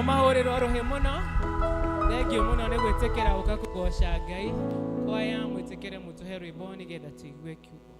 Mahũrĩrwo rũhĩ mũno. Thengiũ mũno nĩ gwĩtĩkĩra gũka kũgoca Ngai. Kwaya mwĩtĩkĩre mũtũhe rwĩmbo nĩgetha tũigue kiugo.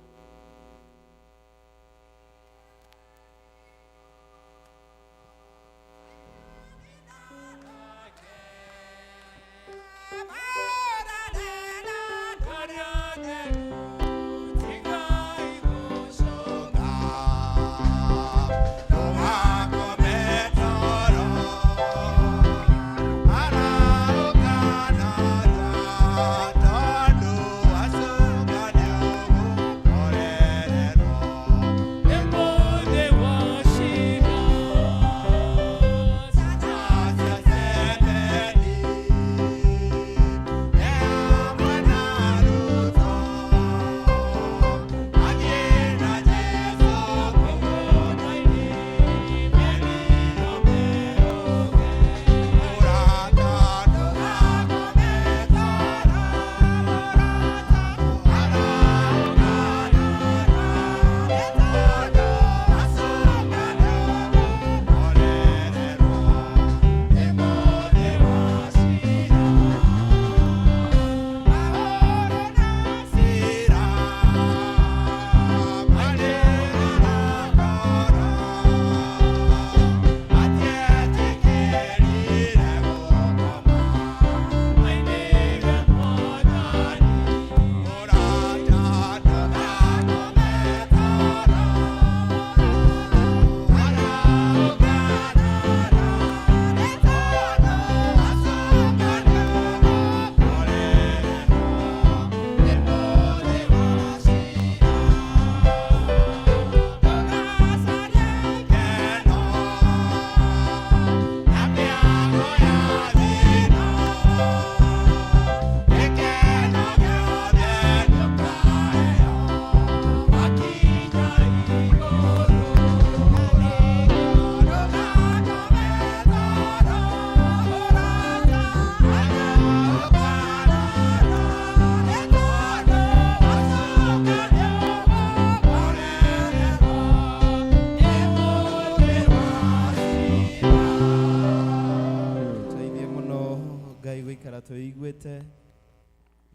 Tũteithie mũno Ngai gũikara twĩiguĩte,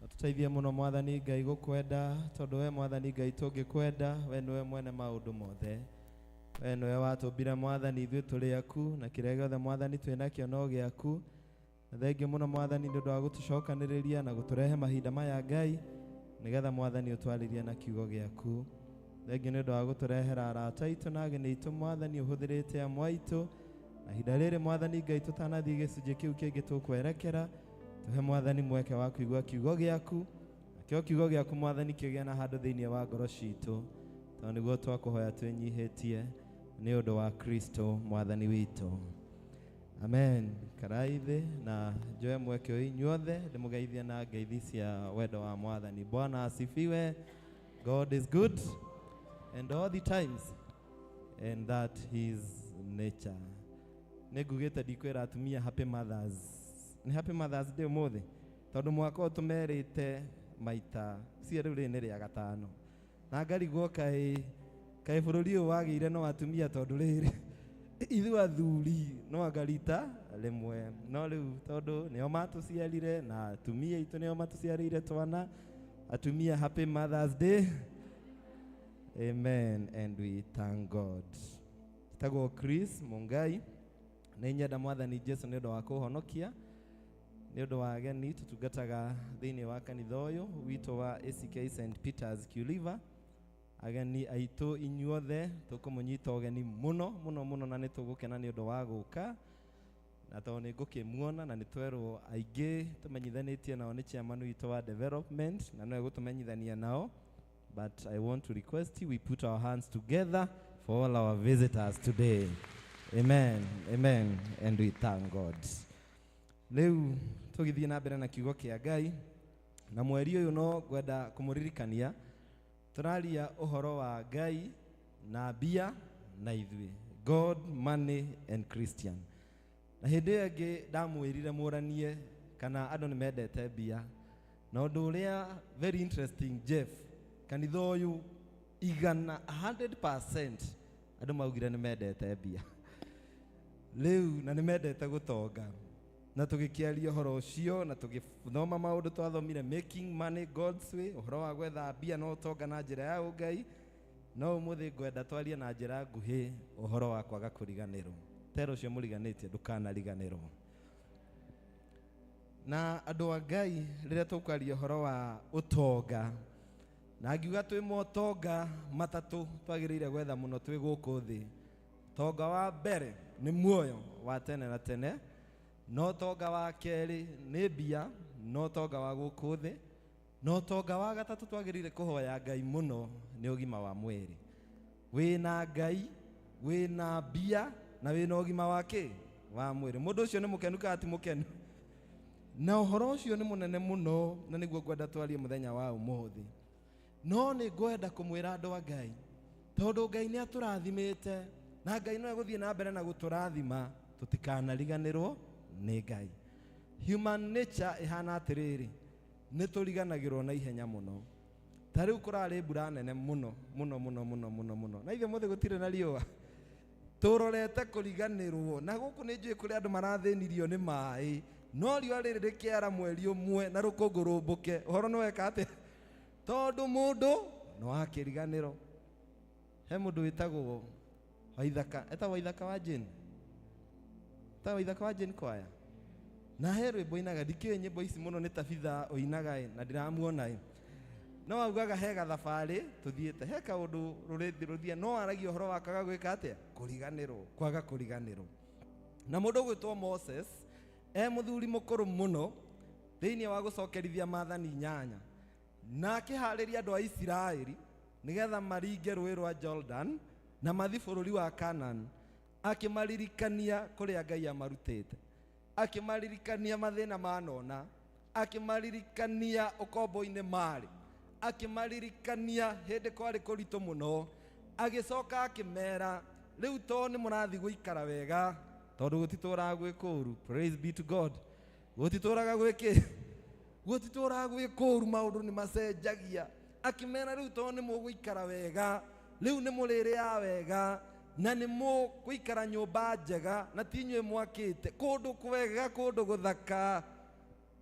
na tũteithie mũno Mwathani Ngai gũkwenda, tondũ we Mwathani Ngai tũngĩkwenda, we nĩwe mwene maũndũ mothe. We nĩwe watũmbire Mwathani, ithuĩ tũrĩ aku, na kĩrĩa gĩothe Mwathani twĩ nakĩo no gĩaku. Na thengiũ mũno Mwathani nĩ ũndũ wa gũtũcokanĩrĩria na gũtũrehe mahinda maya Ngai, nĩgetha Mwathani ũtwarĩrie na kiugo gĩaku. Thengiũ nĩ ũndũ wa gũtũrehera arata aitũ na ageni aitũ Mwathani, ũhũthĩrĩte amwe aitũ. Na ihinda rĩrĩ Mwathani Ngai tũtanathiĩ gĩcunjĩ kĩu kĩngĩ tũkwerekera, tũhe Mwathani mweke wa kũigua kiugo gĩaku, nakĩo kiugo gĩaku Mwathani kĩgĩe na handũ thĩinĩ wa ngoro citũ, tondũ nĩguo twakũhoya twĩnyihĩtie nĩ ũndũ wa Kristo Mwathani witũ. Amen. Karai thĩ na njoe mweke ũyũ inyuothe ndĩmũgeithie na ngeithi cia wendo wa Mwathani. Bwana asifiwe. God is good and all the times, and that his nature. Nĩ ngugĩte ndikwĩra atumia happy mothers. Nĩ happy mothers day ũmũthĩ, tondũ mwaka ũyũ tũmerĩte maita cia rĩu rĩrĩ nĩ rĩa gatano, na ngarigwo kaĩ bũrũri ũyũ wagĩire no atumia, tondũ rĩrĩ ithuĩ athuri no anga rita rĩmwe, no rĩu tondũ nĩo matũciarire na atumia aitũ nĩo matũciarĩire twana, atumia happy mothers day. Amen, and we thank God. Tagwo Chris Mungai, nĩ nyenda Mwathani Jesu nĩ ũndũ wa kũhonokia. Nĩ ũndũ wa ageni, tũtungataga thĩinĩ wa kanitha ũyũ witũ wa ACK St Peters Culiva. Ageni aitũ inyuothe tũkũmũnyita ũgeni mũno mũno mũno, na nĩ tũgũkena nĩ ũndũ wa gũka, na tondũ nĩ ngũkĩmuona na nĩ twerwo aingĩ tũmenyithanĩtie nao nĩ chairman witũ wa development, na nowe gũtũmenyithania nao. But I want to request you, we put our hands together for all our visitors today. Amen, amen, and we thank God. Rĩu tũgĩthiĩ na mbere na kiugo kĩa Ngai, na mweri ũyũ no ngwenda kũmũririkania tũraria ũhoro wa Ngai na mbia na ithuĩ, God, money and Christian. Na hĩndĩ ĩyo ĩngĩ ndamwĩrire mũranie kana andũ nĩ mendete mbia, na ũndũ ũrĩa very interesting, Jeff, kanitha ũyũ igana 100% andũ maugire nĩ mendete mbia. Rĩu na nĩ mendete gũtonga. Na tũgĩkĩaria ũhoro ũcio na tũgĩthoma maũndũ twathomire making money God's way, ũhoro wa gwetha mbia na ũtonga na njĩra ya ũngai. No ũmũthĩ ngwenda twarie na njĩra nguhĩ ũhoro wa kwaga kũriganĩrwo. Tera ũcio mũriganĩtie ndũkanariganĩrwo. Na andũ a Ngai rĩrĩa tũkwaria ũhoro wa ũtonga, na ngiuga twĩ motonga matatũ twagĩrĩire gwetha mũno twĩ gũkũ thĩ. Ũtonga wa mbere nĩ muoyo wa tene na tene, na ũtonga wa kerĩ nĩ mbia, na ũtonga wa gũkũ thĩ, na ũtonga wa gatatũ twagĩrĩire kũhoya Ngai mũno nĩ ũgima wa mwĩrĩ. Wĩna Ngai, wĩna mbia, na wĩna ũgima wa kĩ? Wa mwĩrĩ. Mũndũ ũcio nĩ mũkenu kana ti mũkenu? Na ũhoro ũcio nĩ mũnene mũno, na nĩguo ngwenda twarie mũthenya wa ũmũthĩ. No nĩ ngwenda kũmwĩra andũ a Ngai, tondũ Ngai nĩ atũrathimĩte, na Ngai no egũthiĩ na mbere na gũtũrathima, tũtikanariganĩrwo nĩ Ngai. Human nature ĩhana atĩrĩrĩ, nĩ tũriganagĩrwo na ihenya mũno. Ta rĩu kũrarĩ mbura nene mũno mũno mũno mũno mũno mũno, na ithuĩ mũthĩ gũtirĩ na riũa. Tũrorete kũriganĩrwo, na gũkũ nĩ njũĩ kũrĩ andũ marathĩnirio nĩ maĩ, no riũa rĩrĩ rĩkĩara mweri ũmwe na rũkũngũ rũmbũke, ũhoro nĩ weka atĩa? Tondũ mũndũ no akĩriganĩrwo. He mũndũ wĩtagwo Waithaka, etagwo Waithaka wa Jane? Etagwo Waithaka wa Jane kwaya? Na he rwĩmbo inaga, ndikĩũĩ nyĩmbo ici mũno nĩ Tabitha ũinaga ĩ, na ndiramuona ĩ. No augaga he gathabarĩ tũthiĩte, he kaũndũ rũthia, no aragia ũhoro wa kwaga gwĩka atĩa? Kũriganĩrwo, kwaga kũriganĩrwo. Na mũndũ ũgwĩtwo Moses, e mũthuri mũkũrũ mũno, thĩinĩ wa gũcokerithia maathani 8. Na akĩharĩria andũ a Isiraeli nĩgetha maringe rũĩ rwa Jordan na mathi bũrũri wa Canaan, akĩmaririkania kũrĩa Ngai amarutĩte, akĩmaririkania mathĩna manona, akĩmaririkania ũkombo-inĩ marĩ, akĩmaririkania hĩndĩ kwarĩ kũritũ mũno, agĩcoka akĩmera rĩu to nĩ mũrathi gũikara wega tondũ gũtitũraga gwĩ kũũru. Praise be to God. Gũtitũraga gwĩ kĩ? Gũtitũraga gwĩ kũũru, maũndũ nĩ macenjagia. Akĩmera rĩu to nĩ mũgũikara wega, rĩu nĩ mũrĩrĩa wega, na nĩ mũgũikara nyũmba njega, na ti inyuĩ mwakĩte kũndũ kwega, kũndũ gũthaka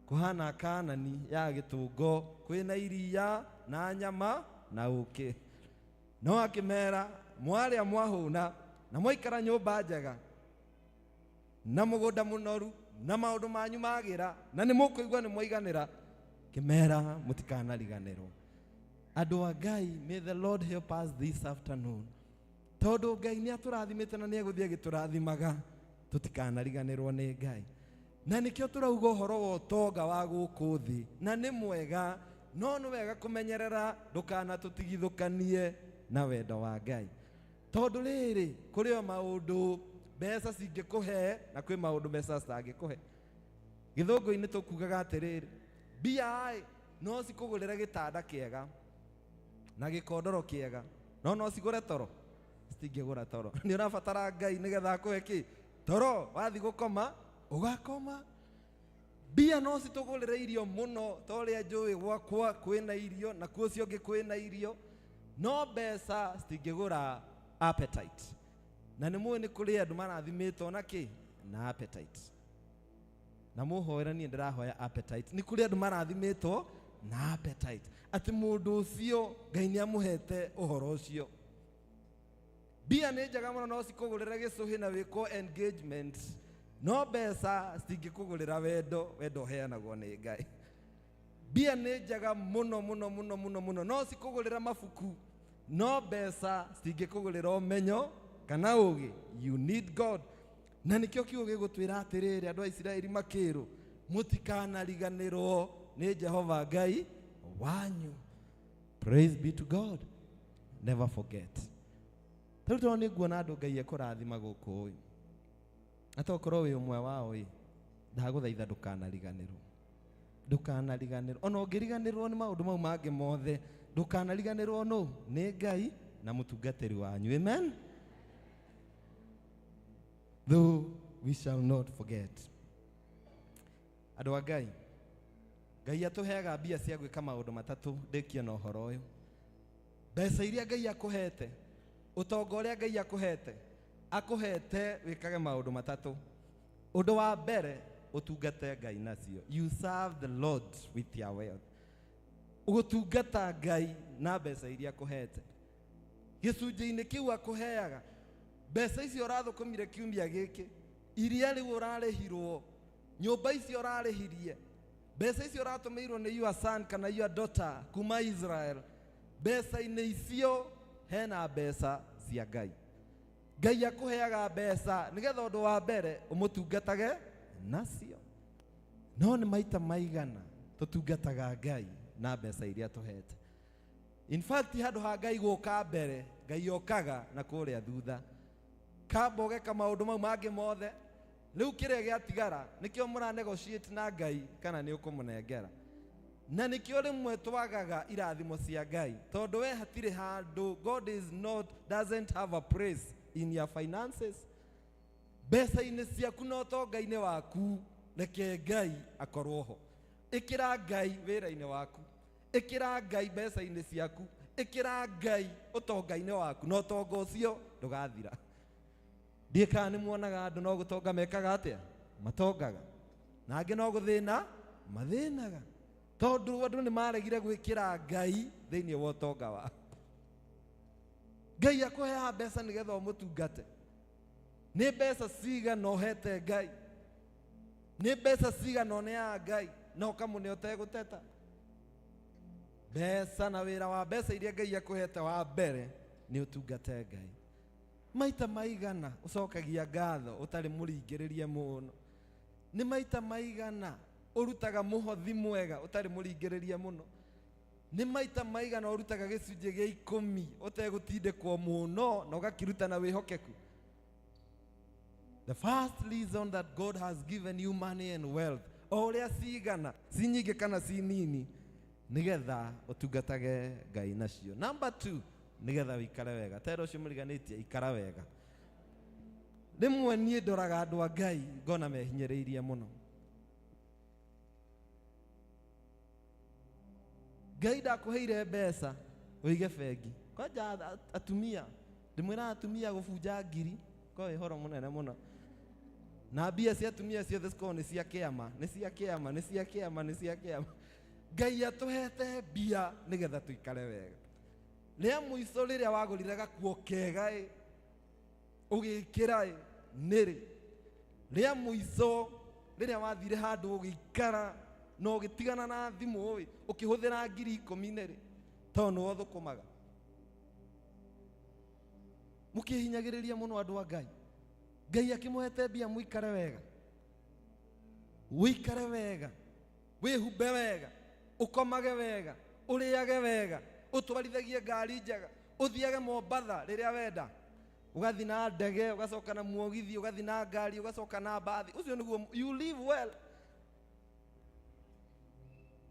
kũhana Kanani ya gĩtũngo, kwĩna iria na nyama na ũkĩ. No akĩmera mwarĩa mwahũna na mwaikara nyũmba njega na mũgũnda mũnoru na maũndũ manyu magĩra na nĩ mũkũigua nĩ mwaiganĩra, kĩmera mũtikanariganĩrwo. Andũ a Ngai, may the Lord help us this afternoon. Tondũ Ngai nĩ atũrathimĩte na nĩ egũthiĩ agĩtũrathimaga, tũtikanariganĩrwo nĩ Ngai. Na nĩkĩo tũrauga ũhoro wa ũtonga wa gũkũ thĩ, na nĩ mwega, no nĩ wega kũmenyerera ndũkanatũtigithũkanie na wendo wa Ngai. Tondũ rĩrĩ, kũrĩ o maũndũ mbeca cingĩkũhe na kwĩ maũndũ mbeca citangĩkũhe. Gĩthũngũ-inĩ tũkugaga atĩrĩrĩ, mbia ĩ no cikũgũrĩre gĩtanda kĩega na gĩkondoro kĩega, no no cigũre toro? Citingĩgũra toro. Nĩ ũrabatara Ngai nĩgetha akũhe kĩ? Toro. Wathiĩ gũkoma ũgakoma. Mbia no citũgũrĩre irio mũno, ta ũrĩa njũĩ gwakwa kwĩna irio na kuo ũcio ũngĩ kwĩna irio, no mbeca citingĩgũra appetite. Na nĩ mũĩ nĩ kũrĩ andũ marathimĩtwo na kĩ? Na appetite. Na mũhoera niĩ ndĩrahoya appetite. Nĩ kũrĩ andũ marathimĩtwo na appetite, atĩ mũndũ ũcio Ngai nĩ amũhete ũhoro ũcio. Mbia nĩ njega mũno, no cikũgũrĩre gĩcũhĩ na wĩkwo engagement, no mbeca citingĩkũgũrĩra wendo. Wendo ũheanagwo nĩ Ngai. Mbia nĩ njega mũno mũno mũno mũno mũno, no cikũgũrĩra mabuku, no mbeca citingĩkũgũrĩra ũmenyo kana ũgĩ. You need God. Na nĩkĩo kiugo gĩgũtwĩra atĩrĩrĩ, andũ a Isiraeli makĩrwo mũtikanariganĩrwo nĩ Jehova Ngai wanyu. Praise be to God. Never forget. Rĩu tondũ nĩ nguona andũ Ngai ekũrathima gũkũ ĩ, atokorwo wĩ ũmwe wao ĩ, ndagũthaitha ndũkanariganĩrwo. Ndũkanariganĩrwo. Ona ũngĩriganĩrwo nĩ maũndũ mau mangĩ mothe, ndũkanariganĩrwo nũ? Nĩ Ngai na mũtungatĩri wanyu. Amen. Though we shall not forget. Andũ a Ngai, Ngai atũheaga mbia cia gwĩka maũndũ matatũ. Ndĩkie na ũhoro ũyũ. Mbeca iria Ngai akũhete, ũtonga ũrĩa Ngai akũhete, Akũhete wĩkage maũndũ matatũ. Ũndũ wa mbere, ũtungate Ngai nacio. You serve the Lord with your wealth. Ũgũtungata Ngai na mbeca iria akũhete. Gĩcunjĩ-inĩ kĩu akũheaga, mbeca icio ũrathũkũmire kiumia gĩkĩ, iria rĩu ũrarĩhirwo, nyũmba icio ũrarĩhirie, mbeca icio ũratũmĩirwo nĩ your son kana your daughter kuma Israel, mbeca-inĩ icio hena mbeca cia Ngai. Ngai akũheaga mbeca nĩgetha ũndũ wa mbere ũmũtungatage nacio. No nĩ maita maigana tũtungataga Ngai na mbeca iria tũhete. In fact, handũ ha Ngai gũka mbere, Ngai okaga na kũrĩa thutha. Kamba ũgeka maũndũ mau mangĩ mothe, rĩu kĩrĩa gĩatigara nĩkĩo mũra negotiate na Ngai kana nĩ ũkũmũnengera. Na nĩkĩo rĩmwe twagaga irathimo cia Ngai, tondũ we hatirĩ handũ, God is not, doesn't have a place in your finances. Mbeca-inĩ ciaku na ũtonga-inĩ waku, reke Ngai akorwo ho. Ĩkĩra Ngai wĩra-inĩ waku, ĩkĩra Ngai mbeca-inĩ ciaku, ĩkĩra Ngai ũtonga-inĩ waku, na ũtonga ũcio ndũgathira. Ndiĩ kana nĩ muonaga andũ no gũtonga mekaga atĩa? Matongaga. Na angĩ no gũthĩna mathĩnaga. Tondũ andũ nĩ maregire gwĩkĩra Ngai thĩinĩ wa ũtonga wao. Ngai akũheaga mbeca nĩgetha ũmũtungate. Nĩ mbeca cigana ũhete Ngai? Nĩ mbeca cigana ũneaga Ngai na ũkamũne ũtegũteta? Mbeca na wĩra wa mbeca iria Ngai akũhete wa mbere nĩ ũtungate Ngai. Maita maigana ũcokagia ngatho ũtarĩ mũringĩrĩrie mũno. Nĩ maita maigana ũrutaga mũhothi mwega ũtarĩ mũringĩrĩrie mũno. Nĩ maita maigana ũrutaga gĩcunjĩ gĩa ikũmi ũtegũtindĩkwo mũno na ũgakĩruta na wĩhokeku. The first reason that God has given you money and wealth, o ũrĩa cigana, ci nyingĩ kana ci nini, nĩgetha ũtungatage Ngai nacio. Number 2, nĩgetha ũikare wega. Tera ũcio mũriganĩtie, ikara wega. Rĩmwe niĩ ndoraga andũ a Ngai ngona mehinyĩrĩirie mũno. Ngai ndakũheire mbeca ũige bengi. Kwanja atumia, ndĩmwĩraga atumia gũbunja ngiri kwa wĩhoro mũnene mũno. Na mbia cia atumia ciothe cikoragwo nĩ cia kĩama, nĩ cia kĩama, nĩ cia kĩama, nĩ cia kĩama. Ngai atũhete mbia nĩgetha tũikare wega. Rĩa mũico rĩrĩa wagũrire gakuo kega ĩ, ũgĩkĩra ĩ, nĩrĩ? Rĩa mũico rĩrĩa wathire handũ ũgĩikara na ũgĩtigana na thimũ ĩ, ũkĩhũthĩra 10,000 nĩrĩ? Tondũ nĩwe ũthũkũmaga. Mũkĩhinyagĩrĩria mũno andũ a Ngai. Ngai akĩmũhete mbia mũikare wega. Ũikare wega, wĩhumbe wega, ũkomage wega, ũrĩage wega, ũtwarithagie ngari njega, ũthiage Mombatha rĩrĩa wenda, ũgathiĩ na ndege, ũgacoka na muogithi, ũgathiĩ na ngari, ũgacoka na mbathi. Ũcio nĩguo you live well.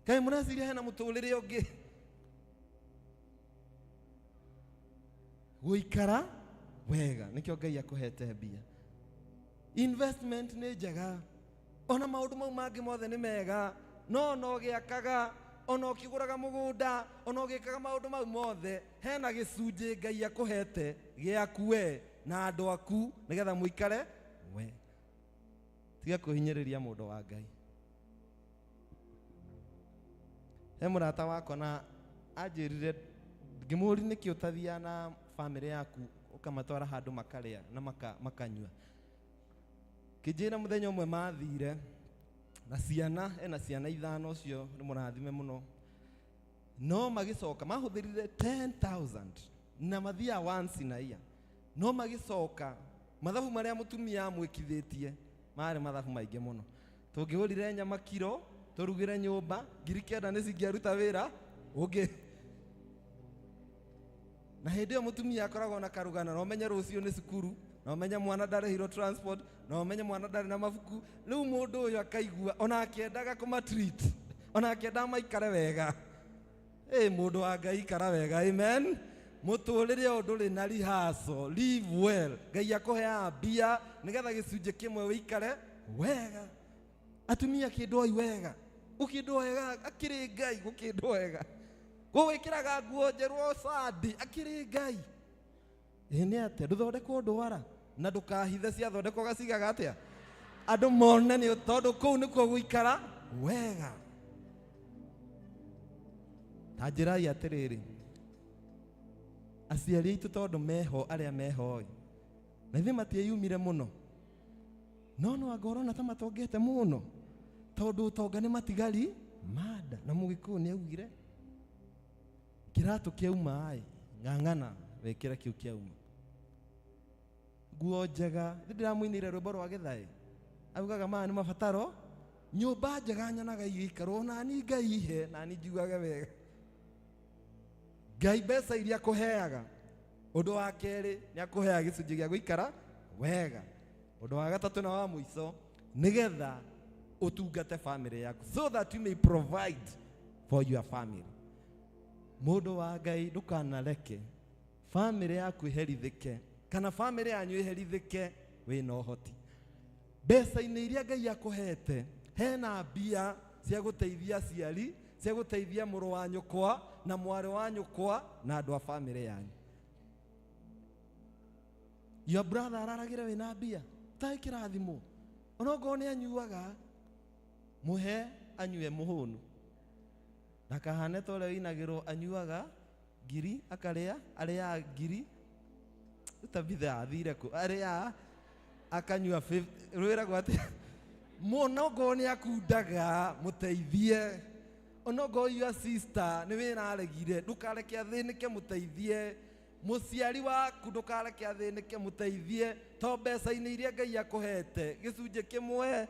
Kaĩ mũreciria hena mũtũrĩre ũngĩ? Gũikara wega nĩkĩo Ngai akũhete mbia. Investment nĩ njega, ona maũndũ mau mangĩ mothe nĩ mega, no ona ũgĩakaga, ona ũkĩgũraga mũgũnda, ona ũgĩkaga maũndũ mau mothe, hena gĩcunjĩ Ngai akũhete gĩaku we na andũ aku nĩgetha mũikare we. Tiga kwĩhinyĩrĩria mũndũ wa Ngai. He mũrata wakwa na anjĩrire, ngĩmũũria nĩkĩ ũtathiaga na bamĩrĩ yaku ũkamatwara handũ makarĩa na makanyua. Kĩnjĩra mũthenya ũmwe mathire na ciana, ena ciana ithano, ũcio nĩ mũrathime mũno. No magĩcoka mahũthĩrire 10,000 na mathiaga once in a year. No magĩcoka mathabu marĩa mũtumia amwĩkithĩtie marĩ mathabu maingĩ mũno. Tũngĩgũrire nyama kiro tũrugĩre nyũmba 9,000 nĩ cingĩaruta wĩra ũngĩ. Na hĩndĩ ĩyo mũtumia akoragwo na karũgano, na ũmenye rũciũ nĩ cukuru, na ũmenye mwana ndarĩhirwo transport, na ũmenye mwana ndarĩ na mabuku. Rĩu mũndũ ũyũ akaigua ona akĩendaga kũma-treat, ona akĩendaga maikare wega. Ĩ mũndũ wa Ngai ikara wega, amen. Mũtũrĩre ũyũ ndũrĩ na rehearsal, live well. Ngai akũheaga mbia nĩgetha gĩcunjĩ kĩmwe ũikare wega. Atumia kĩndwoi wega, ũkĩndwo wega akĩrĩ Ngai, gũkĩndwo wega. Gũgwĩkĩraga nguo njerũ o sandi akĩrĩ Ngai. Ĩ nĩ atĩa ndũthondekwo ndwara? Na ndũkahithe ciathondekwo gacigaga atĩa andũ mone nĩ tondũ kũu nĩkuo gũikara wega. Ta njĩrai atĩrĩrĩ, aciari aitũ tondũ meho arĩa meho na ithuĩ matieyumire mũno, no no anga ũrona ta matongete mũno tondũ ũtonga nĩ matigari manda. Na Mũgĩkũyũ nĩ augire kĩratũ kĩauma ĩ ng'ang'ana wĩkĩre kĩu kĩauma. Nguo njega, ndĩramũinĩire rwĩmbo rwa gĩthaĩ augaga maya nĩ mabataro. Nyũmba njega nyonaga igĩikarwo nani Ngai ihe nani njiguage wega. Ngai mbeca iria akũheaga, ũndũ wa kerĩ nĩ akũheaga gĩcunjĩ gĩa gũikara wega. Ũndũ wa gatatũ na wa mũico, nĩgetha ũtungate family yaku, so that you may provide for your family. Mũndũ wa Ngai ndũkanareke family yaku ĩherithĩke kana family yanyu ĩherithĩke wĩna ũhoti. Mbeca-inĩ iria Ngai akũhete hena mbia cia gũteithia aciari, cia gũteithia mũrũ wa nyũkwa na mwarĩ wa nyũkwa na andũ a family yanyu. Your brother araragĩre wĩna mbia ũtarĩ kĩrathimo, onokorwo nĩ anyuaga mũhe anyue mũhũnu, ndakahane ta ũrĩa ũinagĩrwo anyuaga ngiri akarĩa, arĩaga ngiri tabitha athire kũ arĩaga akanyua rwĩragwo atĩa mũno ngorwo nĩ akundaga mũteithie. Onokorwo your sister nĩ wĩra aregire ndũkareke athĩnĩke mũteithie. Mũciari waku ndũkareke athĩnĩke mũteithie, to mbeca-inĩ iria Ngai akũhete gĩcunjĩ kĩmwe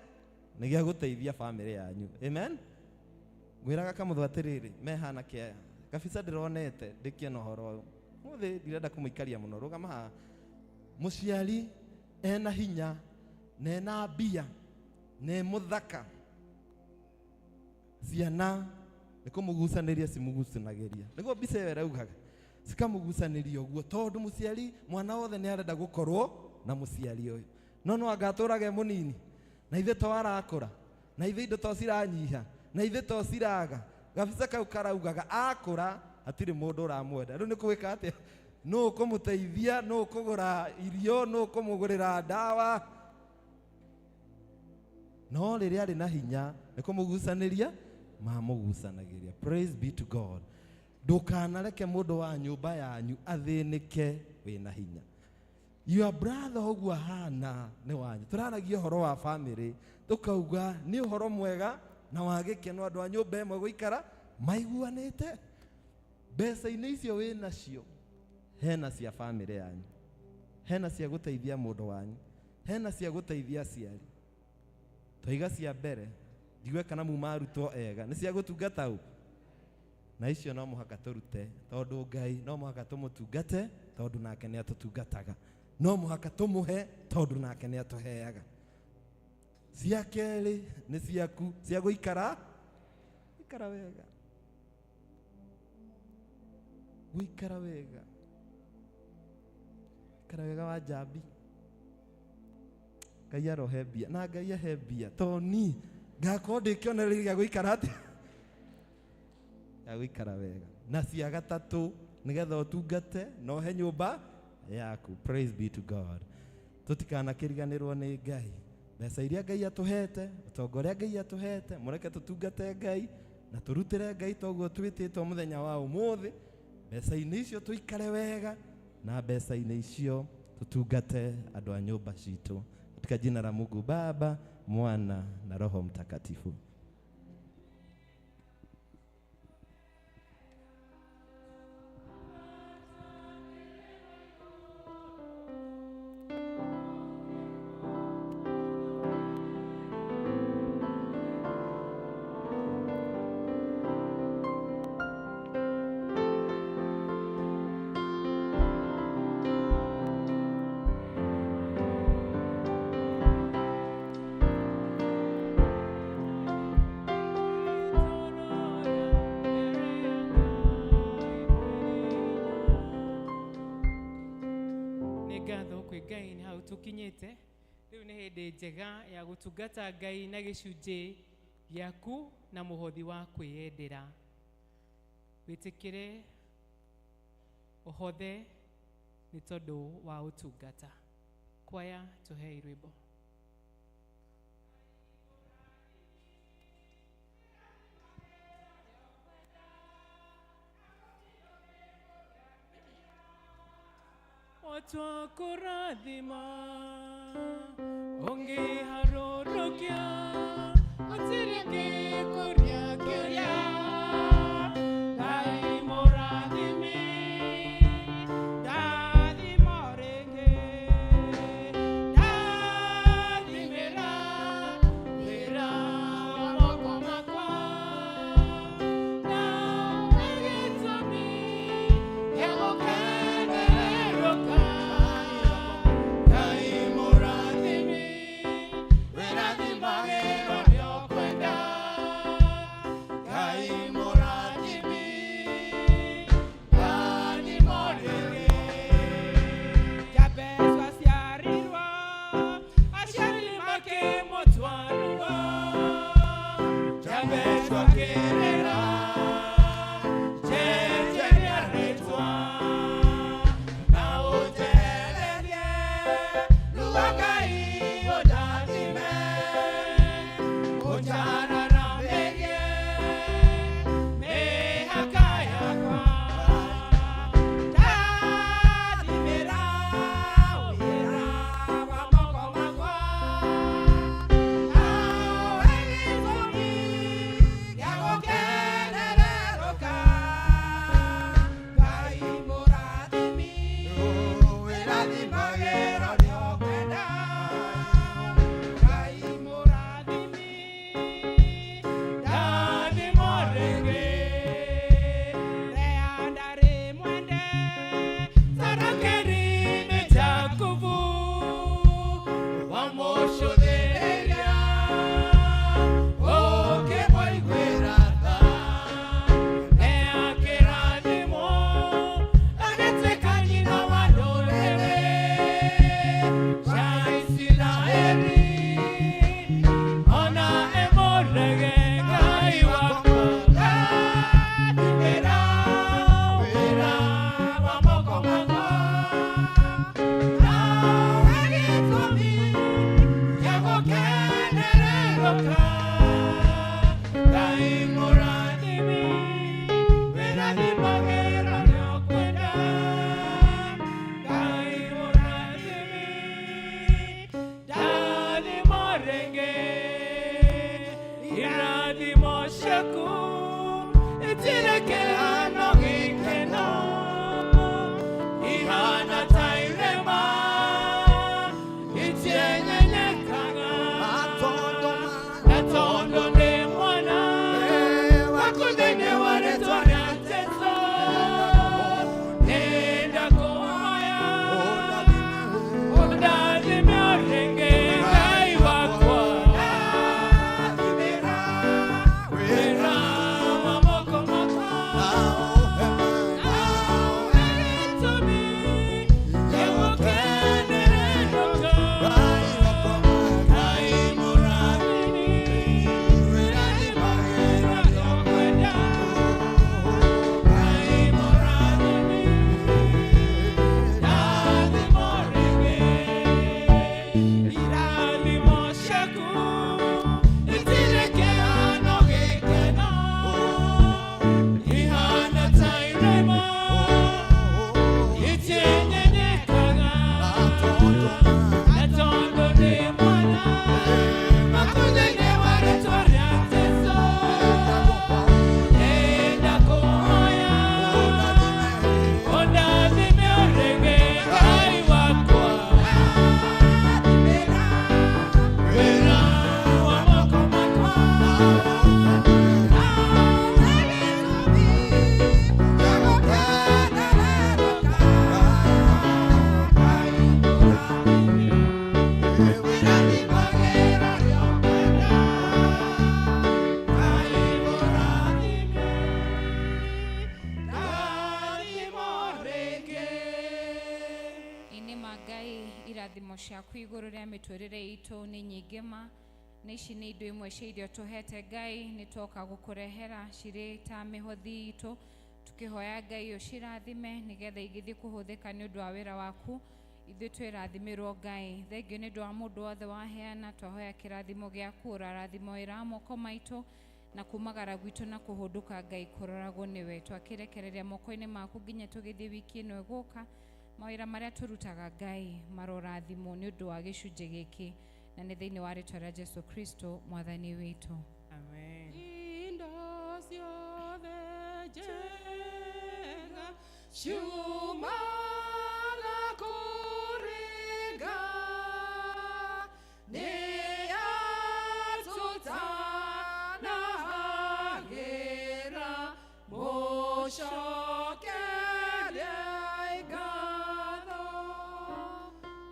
nĩ gĩa gũteithia family yanyu. Amen. Ngwĩraga kamũthũ atĩrĩrĩ, mehana kĩa kabica ndĩronete ndĩkĩona ũhoro ũyũ mũthĩ, ndirenda kũmũikaria mũno, rũgama haha. Mũciari ena hinya na ena mbia na e mũthaka, ciana nĩ kũmũgucanĩria cimũgucanagĩria, nĩguo mbica ĩyo ĩraugaga, cikamũgucanĩria ũguo tondũ mũciari mwana wothe nĩ arenda gũkorwo na mũciari ũyũ. No no anga atũrage mũnini na ithuĩ to arakũra, na ithuĩ indo to ciranyiha, na ithuĩ to ciraga. Gabica kau karaugaga akũra hatirĩ mũndũ ũramwenda. Rĩu nĩ kũgwĩka atĩa? Nũ ũkũmũteithia? Nũ ũkũgũra irio? Nũ ũkũmũgũrĩra ndawa? No rĩrĩa arĩ na hinya nĩ kũmũgucanĩria mamũgucanagĩria. Praise be to God. Ndũkanareke mũndũ wa nyũmba yanyu athĩnĩke wĩna hinya. Your brother ũguo ahana nĩ wanyu. Tũraragia ũhoro wa family, tũkauga nĩ ũhoro mwega na wa gĩkeno andũ a nyũmba ĩmwe gũikara maiguanĩte. Mbeca-inĩ icio wĩ nacio hena cia family yanyu, hena cia gũteithia mũndũ wanyu, hena cia gũteithia aciari. Twaiga cia mbere njigue kana muma arutwo ega nĩ cia gũtungata ũ, na icio no mũhaka tũrute tondũ Ngai no mũhaka tũmũtungate tondũ nake nĩ atũtungataga, no mũhaka tũmũhe tondũ nake nĩ atũheaga. Cia kerĩ nĩ ciaku cia gũikara gũikara wega, gũikara wega, gũikara wega wa njambi. Ngai arohe mbia na Ngai ahe mbia toni ngakorwo ndĩ kĩonereria gĩa gũikara atĩa, gĩa gũikara wega. Na cia gatatũ nĩgetha ũtungate na ũhe nyũmba yaku. Praise be to God. Tũtikanakĩriganĩrwo nĩ Ngai. Mbeca iria Ngai atũhete, ũtonga ũrĩa Ngai atũhete, mũreke tũtungate Ngai na tũrutĩre Ngai toguo twĩtĩtwo mũthenya wa ũmũthĩ. Mbeca-inĩ icio tũikare wega na mbeca-inĩ icio tũtungate andũ a nyũmba citũ. Katika jina la Mungu Baba, Mwana na Roho Mtakatifu. Ngai nĩ hau tũkinyĩte rĩu nĩ hĩndĩ njega ya gũtungata Ngai na gĩcunjĩ gĩaku na mũhothi wa kwĩyendera. Wĩtĩkĩre ũhothe nĩ tondũ wa ũtungata. Kwaya tũhei rwĩmbo. Watu wakurathima ũngĩharũrũkia gũtirĩ gĩkũria kĩrĩa Ngai mũrathime ndathimo rĩngĩ ndathimĩra wĩra wa moko makwa nawe gĩtũmi gĩa gũkenerũka Ngai mũrathime wĩrathimage ũrĩa ũkwenda Ngai mũrathime ndathimo rĩngĩ Jabez aciarirwo aciari makĩmũtwarwo Jabez akĩrĩra njenjeria rĩtwa na ũnjererie ruga Ngai ũndathime ũnjararamĩrie mĩhaka yakwa ndathimĩra wĩra wa moko makwa nawe gĩtũmi gĩa gũkenererũka Ngai mũrathimi wĩrathimagĩra ũrĩa ũkwenda Ngai mũrathimi ndathimo rĩngĩ Lea ndarĩ mwende Sarakeri nĩ Jakubu wamũcũthĩrĩria ũkĩmũiguĩra tha Lea kĩrathimo agĩtuĩka nyina wa ndũrĩrĩ cia Isiraeli ona emũrege Ngai wakwa ndathimĩra wĩra wa moko makwa nawe gĩtũmi gĩa gũkenererũka Ngai mũrathimi wĩrathimagĩra ũrĩa ũkwenda Ngai mũrathimi ndathimo rĩngĩ irathimo ciaku itirĩ kĩhano gĩkeno ihana ta irĩma itienyenyekaga na tondũ ndĩ mwana waku thĩinĩ wa rĩtwa rĩa Jesũ nĩndakũhoya ũndathime o rĩngĩ Ngai wakwa ndathimĩra wĩra wa moko makwa nawe gĩtũmi gĩa gũkenererũka Ngai mũrathimi wĩrathimagĩra ũrĩa ũkwenda Ngai mũrathimi ndathimo rĩngĩ irathimo ciaku itirĩ kĩhano gĩkeno ihana ta irĩma itienyenyekaga na tondũ ndĩ mwana waku thĩinĩ wa rĩtwa rĩa Jesũ nĩndakũhoya ũndathime o rĩngĩ Ngai wakwa wĩra wa moko makwa nawe gĩtũmi gĩa gũkenererũka Ngai mũrathimi wĩrathimagĩra ũrĩa ũkwenda Ngai mũrathimi ndathimo rĩngĩ Ĩ ma Ngai irathimo ciaku igũrũ rĩa mĩtũrĩre itũ nĩ nyingĩ ma na ici nĩ indo imwe cia iria tũhete Ngai nĩ twoka gũkũrehera cirĩ ta mĩhothi itũ tukĩhoya Ngai ũcirathime nĩgetha igĩthiĩ kũhũthĩka nĩ ũndũ wa wĩra waku. Ithuĩ twĩrathimĩrwo Ngai. Thengiũ nĩ ũndũ wa mũndũ wothe waheana, twahoya kĩrathimo gĩaku, ũrarathimo wĩra wa moko maitũ na kumagara gwitũ na kũhũndũka Ngai kũroragwo nĩwe. Twakĩrekereria moko-inĩ maku nginya tũgĩthiĩ wiki ĩno ĩgũka, mawĩra marĩa tũrutaga Ngai marorathimwo nĩ ũndũ wa gĩcunjĩ gĩkĩ, na nĩ thĩinĩ wa rĩtwa rĩa Jesu Kristo mwathani witũ. Amen. Indo ciothe njega ciumaga kũrĩ Ngai, nĩ atũtanahagĩra, mũcokerie ngatho.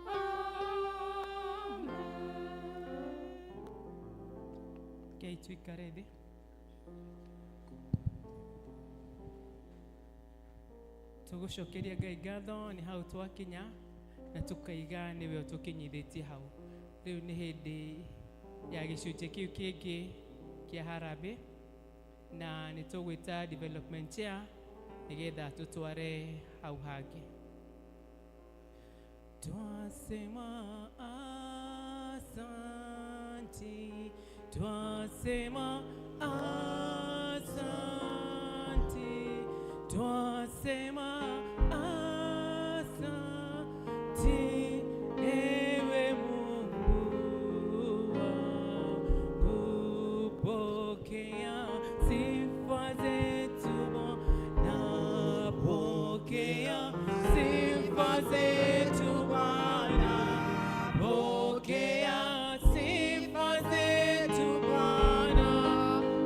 Amen. Rekei tuikare thĩ. Tũgũcokeria Ngai ngatho nĩ hau twakinya na tũkaiga nĩwe ũtũkinyithĩtie hau. Rĩu nĩ hĩndĩ ya gĩcunjĩ kĩu kĩngĩ kĩa harambee, na nĩ tũgwĩta development chair nĩgetha tũtware hau hangĩ. Twasema asanti, twasema asanti, twasema asanti, ewe Mungu wangu, pokea sifa zetu Bwana, pokea sifa zetu Bwana, pokea sifa zetu Bwana,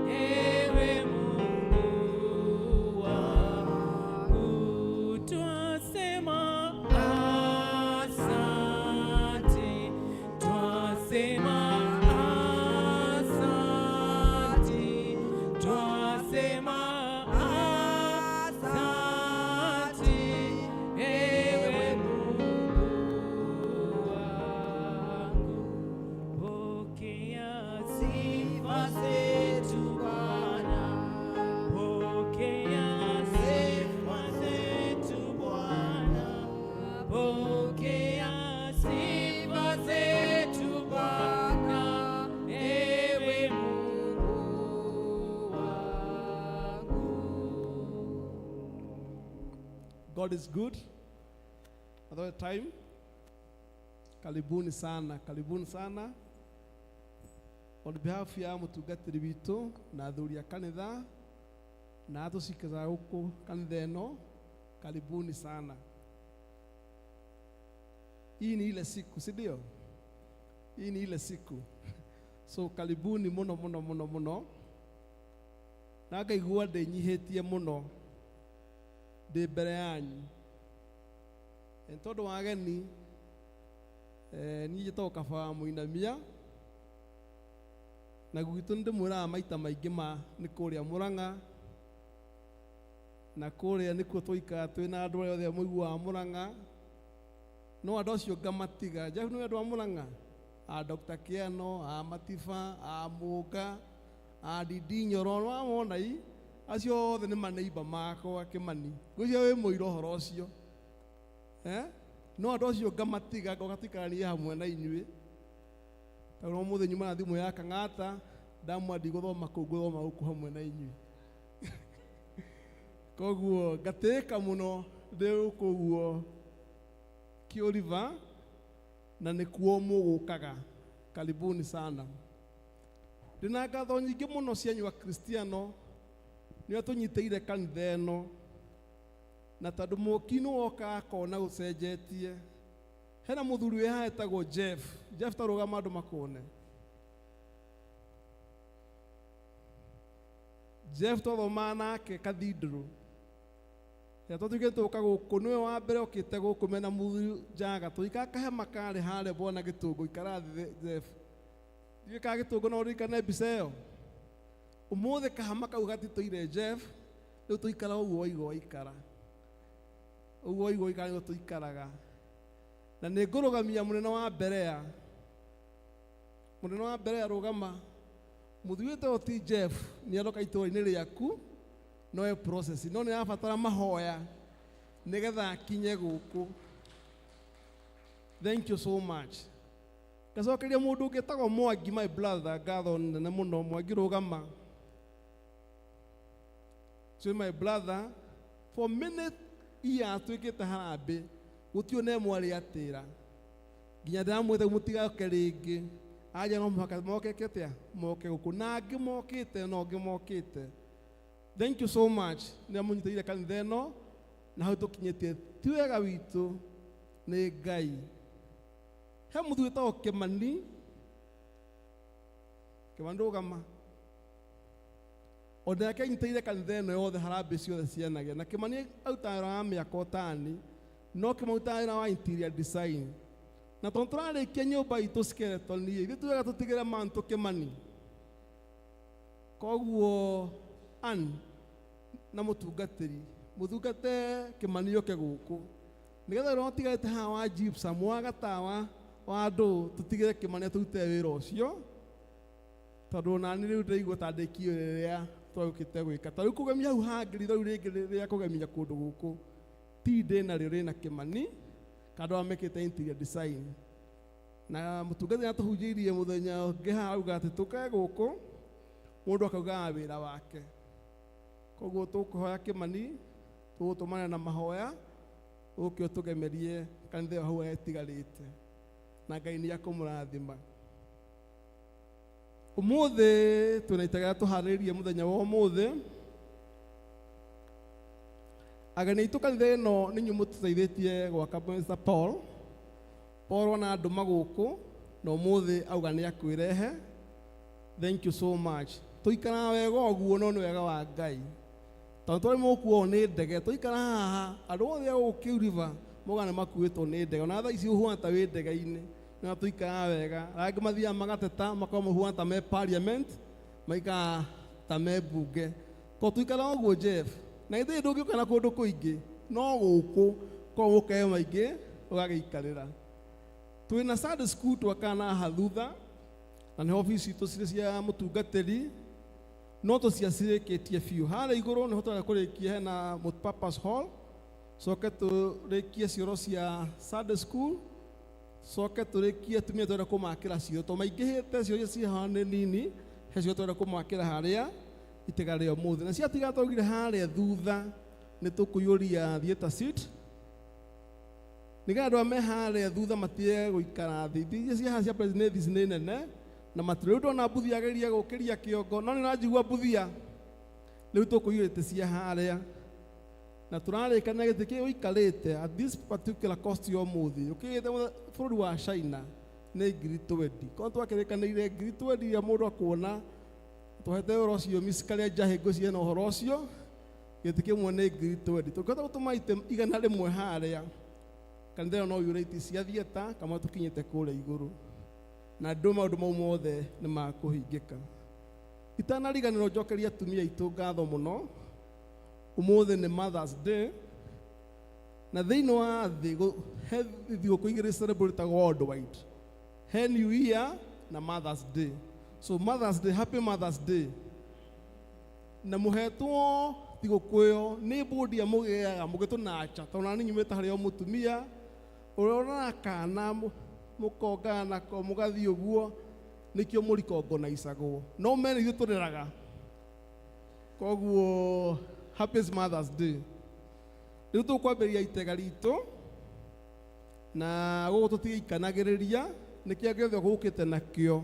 ewe Mungu wangu, twasema asante, twasema asante, twasema asante, ewe Mungu wangu, pokea sifa zetu Bwana, pokea sifa zetu Bwana, pokea sifa zetu Bwana, ewe Mungu wangu. God is good at all time. Karibuni sana, karibuni sana. On behalf ya mutungatĩri witũ na athuri a kanitha na atũcikaga gũkũ kanitha ĩno, karibuni sana. Hii ni ile siku, si ndio? Hii ni ile siku. So karibuni mũno mũno mũno mũno. Na ngaigua ndĩnyihĩtie mũno ndĩ mbere yanyu. Nĩ tondũ wa ageni, niĩ njĩtagwo kaba wa Mũinamia, na gwitũ nĩ ndĩmwĩraga maita maingĩ ma nĩ kũrĩa Mũrang'a, na kũrĩa nĩkuo tũikaraga twĩna andũ arĩa othe mũiguaga Mũrang'a, no andũ acio ngamatiga. Jeff nĩ andũ a Mũrang'a, a Dr. Kiano, a Matiba, a Mũnga, a Ndindi Nyoro, nĩwamona i acio othe nĩ maneiba makwa Kĩmani, ngwĩciria wĩ mũira ũhoro ũcio. No andũ acio ngamatiga ngoka tũikaranie hamwe na inyuĩ, tondũ ũmũthĩ nyuma na thimũ ya Kang'ata, ndamwa ndigũthoma kũu, ngũthoma gũkũ hamwe na inyuĩ. Koguo ngatĩĩka mũno ndĩ gũkũ ũguo Kĩũriba, na nĩkuo mũgũkaga. Karibuni sana. Ndĩna ngatho nyingĩ mũno cianyu Akristiano, nĩo tũnyitĩire kanitha ĩno, na tondũ mũki nĩ woka akona gũcenjetie. Hena mũthuri wĩ haha etagwo Jeff. Jeff, ta rũgama andũ makuone. Jeff twathomaga nake cathedral. Rĩrĩa twatuĩkire tũka gũkũ, nĩwe wa mbere okĩte gũkũ mena mũthuri Njaga. Tũikara kahema karĩ harĩa bwana Gĩtũngũ, ikara thĩ Jeff. Ndiũĩ kana Gĩtũngũ no ũririkane mbica ĩyo. Ũmũthĩ kahama kau gatitũire Jeff, rĩu tũikara ũguo waigua waikara. Ũguo waigua waikara nĩguo tũikaraga. Na nĩ ngũrũgamia mũnene wa Berea. Mũnene wa Berea rũgama. Mũthuri wĩtagwo ti Jeff nĩ aroka itũũra-inĩ rĩaku, no e process, no nĩ arabatara mahoya nĩgetha akinye gũkũ. Thank you so much. Ngacokeria mũndũ ũngĩ etagwo Mwangi, my brother, ngatho nene mũno. Mwangi, rũgama. So my brother, for many years twĩkĩte harambĩ, gũtirĩ ona ĩmwe arĩ atĩra nginya ndĩramwĩta mũtigoke rĩngĩ. Aja no mũhaka moke atĩa, moke gũkũ, na angĩ mokĩte na ũngĩ mokĩte. Thank you so much nĩ amũnyitĩrĩire kanitha ĩno na hau tũkinyĩtie ti wega witũ, nĩ Ngai. He mũthuri wĩtagwo Kĩmani. Kĩmani, rũgama. Onake anyitĩrĩire kanitha ĩno yothe, harambĩ ciothe cianagĩa na Kĩmani. Arutaga wĩra wa mĩaka ũtani, no Kĩmani arutaga wĩra wa interior design, na tondũ tũrarĩkia nyũmba itũ skeleton ithuĩ tuwega tũtigĩre mantũ Kĩmani. Koguo an na mũtungatĩri mũtungate Kĩmani oke gũkũ nĩgetha wĩra ũtigarĩte haha wa gypsum, wa gatawa, wa ndũ, tũtigĩre Kĩmani tũrute wĩra ũcio, tondũ onani rĩu ndĩraigua ta ndĩkie rĩrĩa twagũkĩte gwĩka. Ta rĩu kũgemia hau hangĩ, ritho rĩu rĩngĩ rĩa kũgemia kũndũ gũkũ ti ndĩ narĩo, rĩna Kĩmani kandũ arĩa mekĩte interior design. Na mũtungatĩri atũhunjĩirie mũthenya ũngĩ haha, auga atĩ tũke gũkũ mũndũ akaugaga wĩra wake. Koguo tũkũhoya Kĩmani, tũgũtũmana na mahoya ũke ũtũgemerie kanitha ĩyo hau ĩtigarĩte, na Ngai nĩ akũmũrathima. Ũmũthĩ twĩna itega tũharĩrĩrie mũthenya wa ũmũthĩ. Ageni aitũ kanitha ĩno nĩ inyuĩ mũtũteithĩtie gwaka. Mr. Paul, Paul ona andũ gũkũ na ũmũthĩ auga nĩ akwĩrehe. Thank you so much. Tũikaraga wega ũguo no nĩ wega wa Ngai, tondũ twarĩ mũkuo nĩ ndege. Tũikara haha, andũ othe a gũkũ Kiu River moga nĩ makuĩtwo nĩ ndege. Ona thaa ici ũhuana ta wĩ ndege-inĩ na tũikaraga wega. Arĩa angĩ mathiaga magateta, makorwo mahuana ta me parliament, maikaraga ta me mbunge. Ko tũikaraga ũguo, Jeff, na githĩ ndũngĩũka na kũndũ kũingĩ no gũkũ ko gũke maingĩ ũgagĩikarĩra. Twĩna Sunday school twakaga na haha thutha, na nĩho obici citũ cirĩ cia mũtungatĩri, no tũciacirĩkĩtie biũ. Harĩa igũrũ nĩho tũrenda kũrĩkia, hena multipurpose hall, coke tũrĩkie cioro cia Sunday school, coke tũrĩkie tumia tũrenda kũmakĩra cioro to maingĩhĩte. Cioro iria ciĩ haha nĩ nini, he cioro tũrenda kũmakĩra harĩa itega rĩa ũmũthĩ, na ciatigara twaugire harĩa thutha nĩ tũkũiyũria theatre seat, nĩgetha andũ arĩa me harĩa thutha matige gũikara thĩ. Itĩ iria ciĩ haha cia President nĩ nene na matirĩ. Rĩu ndona mbuthia ageria gũkĩria kĩongo, no nĩ ũranjigua mbuthia. Rĩu tũkũiyũria itĩ cia harĩa na tũrarĩkania gĩtĩ kĩu ũikarĩte at this particular cost ya ũmũthĩ ũkĩgĩte bũrũri wa China nĩ 20,000. Korwo twakĩrĩkanĩire 20,000 iria mũndũ akuona tũhete ũhoro ũcio Miss Karĩa Njahĩ, ngwĩciria na ũhoro ũcio gĩtĩ kĩmwe nĩ 20,000. Tũngĩhota gũtũma itĩ 100 harĩa kanitha ĩyo no yũre itĩ cia theatre kama tũkinyĩte kũrĩa igũrũ, na ndũ maũndũ mau mothe nĩ makũhingĩka. Itanariganĩrwo, njokeria atumia aitũ ngatho mũno. Ũmũthĩ nĩ Mothers Day, na thĩinĩ wa thĩ he thigũkũ igĩrĩ celebrate worldwide, he New Year na Mothers Day. So Mothers Day, happy Mothers Day. Na mũhetwo thigũkũ ĩyo nĩ bũndi ya mũgĩaga mũgĩtũnacha, tondũ nani nyumĩte harĩ o mũtumia ũrĩa ũroraga kana mũkongana nako mũgathiĩ ũguo, nĩkĩo mũrikongonaicagwo no mene ithuĩ tũreraga. Koguo happy Mothers Day. Rĩu tũkwambĩrĩria itega ritũ na gũkũ tũtigĩikanagĩrĩria nĩkĩo gĩothe gũkĩte nakĩo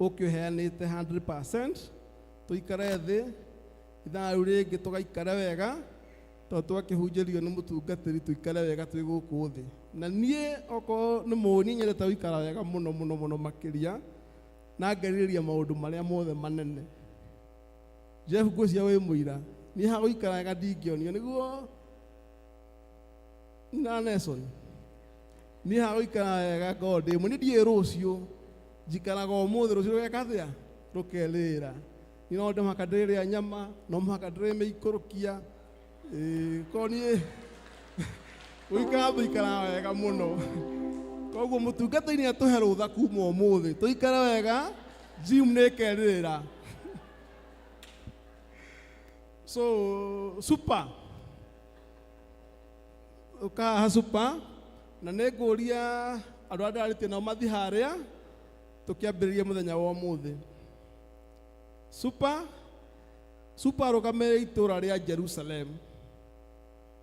ũkĩũheanĩte 100%. Tũikare thĩ ithaa rĩu rĩngĩ, tũgaikare wega tondũ twakĩhunjĩrio nĩ mũtungatĩri, tũikare wega twĩ gũkũ thĩ. Na niĩ okorwo nĩ mũĩ, niĩ nyendete gũikara wega mũno mũno mũno makĩria, na ngerirĩria maũndũ marĩa mothe manene. Jeff, ngwĩciria wĩ mũira, niĩ ha gũikara wega ndingĩonio nĩguo na Nelson. Niĩ ha gũikara wega ngorwo ndĩ mwe, niĩ ndiĩ rũciũ, njikaraga ũmũthĩ, rũciũ rũgeka atĩa, rũkerĩra. Niĩ no mũhaka ndĩrĩa nyama, no mũhaka ndĩrĩmĩikũrũkia. Korwo niĩ gũikara tũikaraga wega mũno. Koguo mũtungatĩri nĩ atũhe rũtha kuma ũmũthĩ tũikare wega, gym nĩ ĩkerĩra. So super ũkahaha super, na nĩ ngũria. Andũ arĩa ndĩrarĩtie nao mathi harĩa tũkĩambĩrĩria mũthenya wa ũmũthĩ. Super Super arũgamĩrĩire itũũra rĩa Jerusalem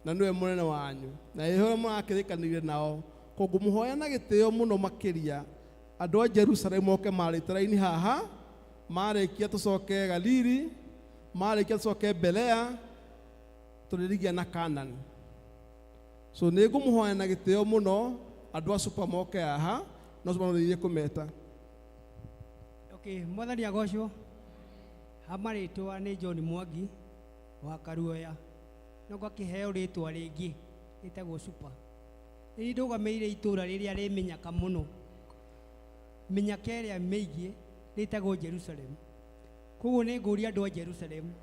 na nĩwe mũnene wanyu na ĩho ũrĩa mũrakĩrĩkanĩire nao koguo mũhoya na gĩtĩo mũno makĩria andũ a Jerusalem moke marĩte raini haha marĩkia tũcoke Galili marĩkia tũcoke Berea tũrĩrigia na Kanani. So nĩ ngũmũhoya na gĩtĩo mũno andũ a Super moke haha no Super no kũmeta. Okay, mwathani agocwo. Ha marĩtwa nĩ John Mwangi wa Karuoya. No ngakĩheo rĩtwa rĩngĩ rĩtagwo Super. Nĩ ndũgamĩrĩire itũũra rĩrĩa rĩ mĩnyaka mũno. Mĩnyaka ĩrĩa mĩingĩ rĩtagwo Jerusalem. Koguo nĩ ngũria andũ a Jerusalem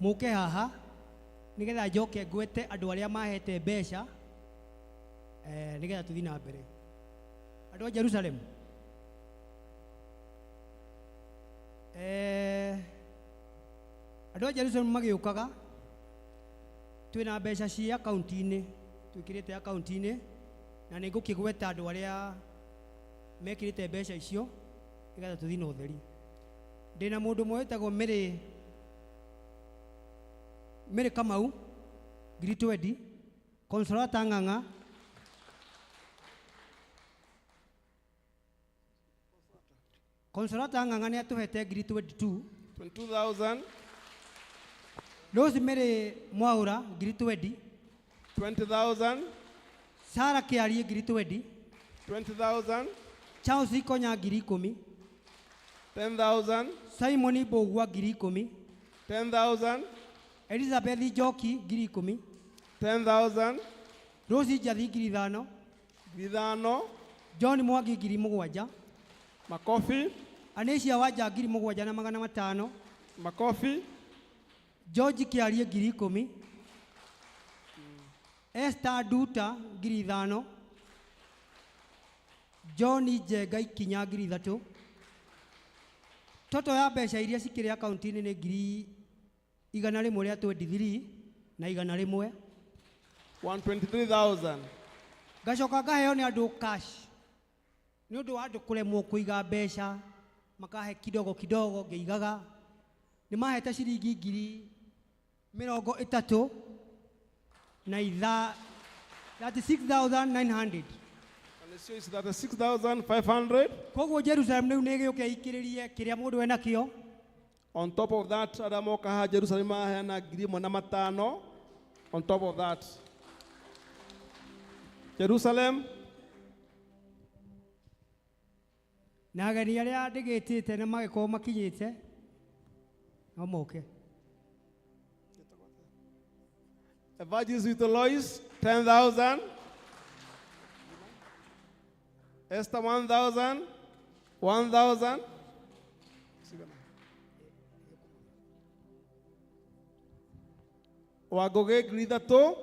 mũke haha nĩgetha njoke ngwete andũ arĩa mahete mbeca nĩgetha tũthiĩ na mbere. Andũ a Jerusalem. Andũ a Jerusalem magĩũkaga twĩna mbeca cia akaunti-inĩ twĩkĩrĩte akaunti-inĩ na nĩ ngũkĩgweta andũ arĩa mekĩrĩte mbeca icio nĩgetha tũthiĩ na ũtheri. Ndĩna mũndũ ũmwe wĩtagwo Mary Mary Kamau ngiri 20, Consolata Ng'ang'a Consolata Ng'ang'a nĩ atũhete ngiri 22. 22,000. Rosemary Mwaura ngiri 20. 20,000. Sara Kĩarie ngiri 20. 20,000. Charles Ikonya ngiri ikũmi. 10,000. Simon Mbũgua ngiri ikũmi. 10,000. Elizabeth Njoki ngiri ikũmi. 10,000. Rose Njathi ngiri ithano. Ngiri ithano. John Mwangi ngiri mũgwanja. Makofi. Anasia Wanja ngiri mũgwanja na magana matano. Makofi. George Kĩarie ngiri ikũmi. Esther Nduta ngiri ithano. John Njenga Ikinya ngiri ithatũ. Toto ya mbeca iria cikĩrĩ akaunti-inĩ nĩ ngiri igana rĩmwe rĩa 23 na igana rĩmwe. 123,000. Ngacoka ngaheo nĩ andũ cash nĩ ũndũ wa andũ kũremwo kũiga mbeca makahe kidogo kidogo ngĩigaga nĩ mahete ciringi ngiri mĩrongo ĩtatũ na itha 36,900. And so it's 36,500. Koguo Jerusalem rĩu nĩ ĩgĩũke ĩikĩrĩrie kĩrĩa mũndũ enakĩo. On top of that, arĩa moka haha Jerusalem maheana ngiri ĩmwe na matano. On top of that, Jerusalem. Na ageni arĩa ndĩgĩtĩte na magĩkorwo makinyĩte no moke. Evangelist with Lois, 10,000. Esther, 1,000. 1,000. Wangũgĩ ngiri ithatũ.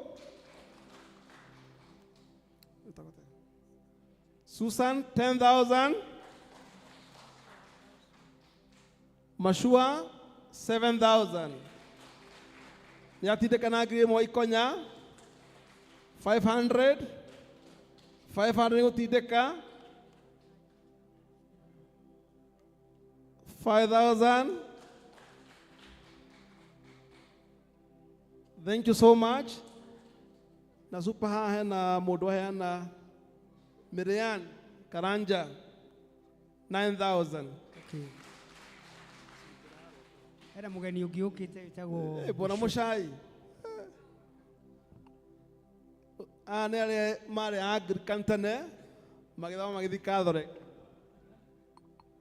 Susan, 10,000. Mashua, 7,000. Nĩ atindĩka na ngiri ĩmwe ikonya 500. 500 nĩ gũtindĩka 5,000. Thank you so much. Na super haha hena mũndũ aheana Miriam Karanja 9,000. Okay. Hena mũgeni ũngĩ ũkĩte wĩtagwo Bwana Mũcai. Aya nĩ arĩa marĩ Anglican tene magĩthoma magĩthiĩ Catholic.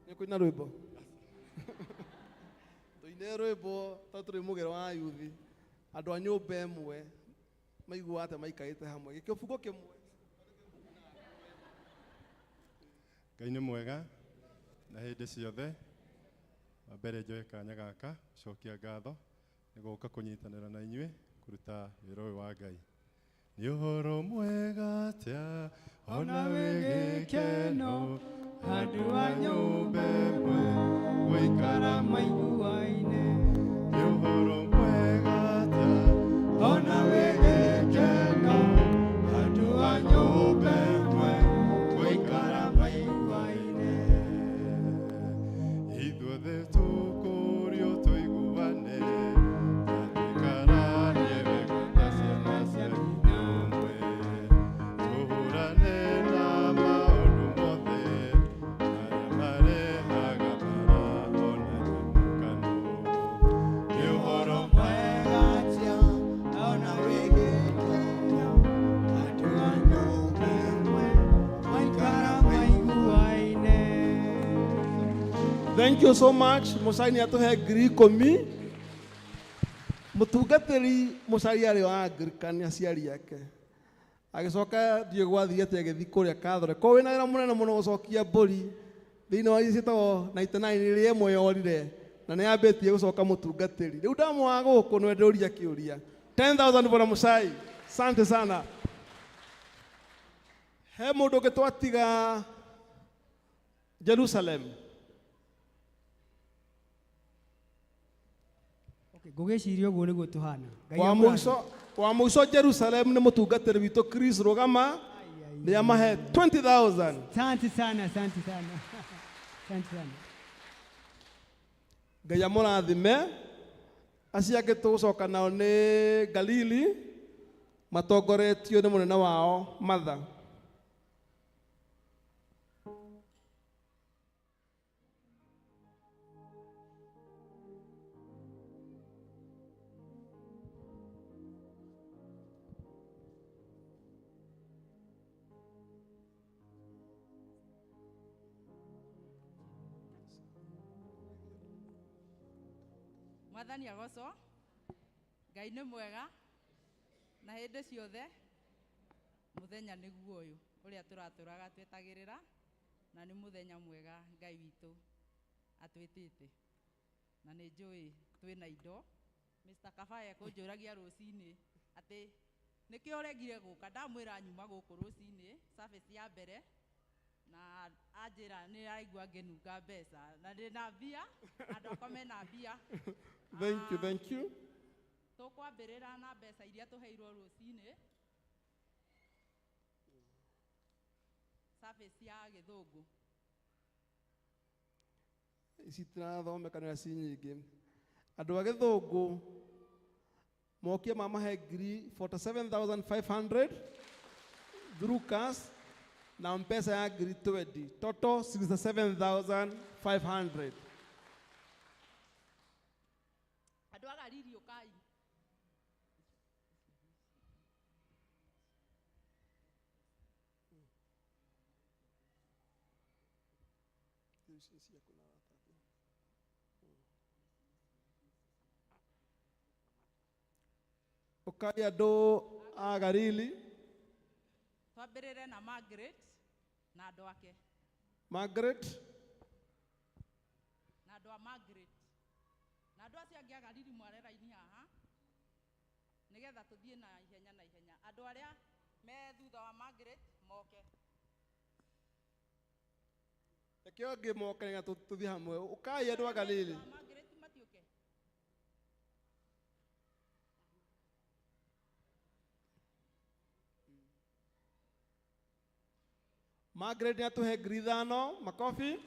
Nĩ kũina rwĩmbo. Tũine rwĩmbo tondũ tũrĩ mũgero wa yuthi. Andũ a nyũmba ĩmwe maiguaga atĩa maikarĩte hamwe. Gĩkĩbungo kĩmwe. Ngai nĩ mwega na hĩndĩ ciothe. Wa mbere njoe kanya gaka gũcokia ngatho nĩ gũka kũnyitanĩra na inyuĩ kũruta wĩra ũyũ wa Ngai. Nĩ ũhoro mwega atĩa ona wĩ gĩkeno andũ a nyũmba ĩmwe gũikara maiguaine. Nĩ ũhoro mwega atĩa ona wĩ gĩkeno andũ a nyũmba ĩmwe gũikara Thank you so much. Mucai nĩ atũhe 10,000. Mũtungatĩri Mucai arĩ wa Anglican aciari ake. Agĩcoka ndiũĩ gwathiĩ atĩa agĩthiĩ kũrĩa Catholic. Koguo wĩna wĩra mũnene mũno gũcokia mbũri thĩinĩ wa iria ciĩtagwo 99 ĩrĩa ĩmwe yorire na nĩ yambĩtie gũcoka mũtungatĩri. Rĩu ndamwaga gũkũ nĩwe ndĩũria kĩũria. 10,000 bwana Mucai. Asante sana. He mũndũ ũngĩ twatiga Jerusalem. Okay, ngũgĩciria ũguo nĩguo tũhana. Ngai Wa amũrathime. mũico wa mũico Jerusalem nĩ mũtungatĩri witũ Chris Rugama nĩ amahe 20,000. Asante sana, asante sana. Asante sana. Ngai amũrathime. Acio angĩ tũgũcoka nao nĩ Galili matongoretio nĩ mũnene wao Martha. Mwathani agocwo. Ngai nĩ mwega na hĩndĩ ciothe. Mũthenya nĩguo ũyũ ũrĩa tũratũraga twetagĩrĩra, na nĩ mũthenya mwega Ngai witũ atwĩtĩte, na nĩ njũĩ twĩna indo. Mr. Kabaya kũnjũragia rũcinĩ atĩ nĩkĩo ũregire gũka, ndamwĩra nyuma gũkũ rũcinĩ service ya mbere, na anjĩra nĩ araigua ngĩnunga mbeca na ndĩna mbia, andũ akwa mena mbia. Thank you, thank you. Tũkwambĩrĩra na mbeca iria tũheirwo rũcinĩ service ya Gĩthũngũ. Ici tirathomeka nĩ ci nyingĩ. Andũ a Gĩthũngũ mokie mamahe ngiri 47,500 through cash na mpesa ya ngiri 20, total 67,500. Andũ a Galili ũkai. Ũkai andũ a Galili. Twambĩrĩre na Margaret na andũ ake. Margaret na andũ a Margaret na andũ acio angĩ a Galili mware raini haha nĩgetha tũthiĩ na ihenya na ihenya. Andũ arĩa me thutha wa Margaret moke. Reke angĩ moke nĩgetha tũthiĩ hamwe. Ũkai andũ a Galili. Margaret matiũke. Margaret nĩ atũhe 5,000 makobi.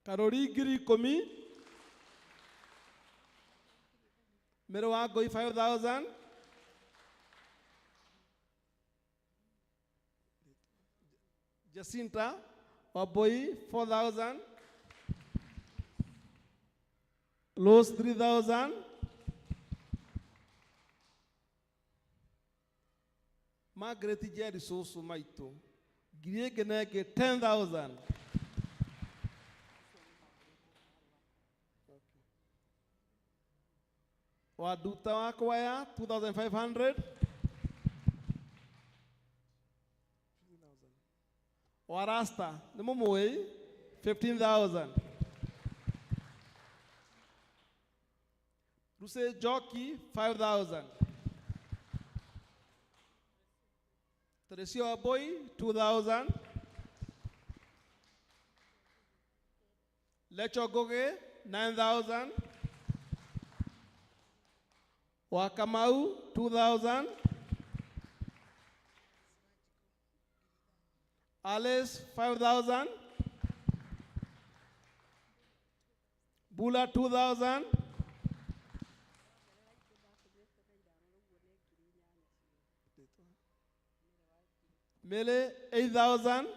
Karori 10,000. Mary wa Ngũi 5,000. Jacinta Wambui 4,000. Rose 3,000. Margaret Jerry cũcũ maitũ ngiri ĩngĩ na ĩngĩ 10,000. Waduta wa kwaya 2,500. Wa Rasta nĩ mũmũĩ 15,000. Ruse Joki 5,000. Teresia Wambui 2,000. Lecho Ngugi 9,000. Wa Kamau 2,000. Alice 5,000. Bula 2,000. Mele 8,000.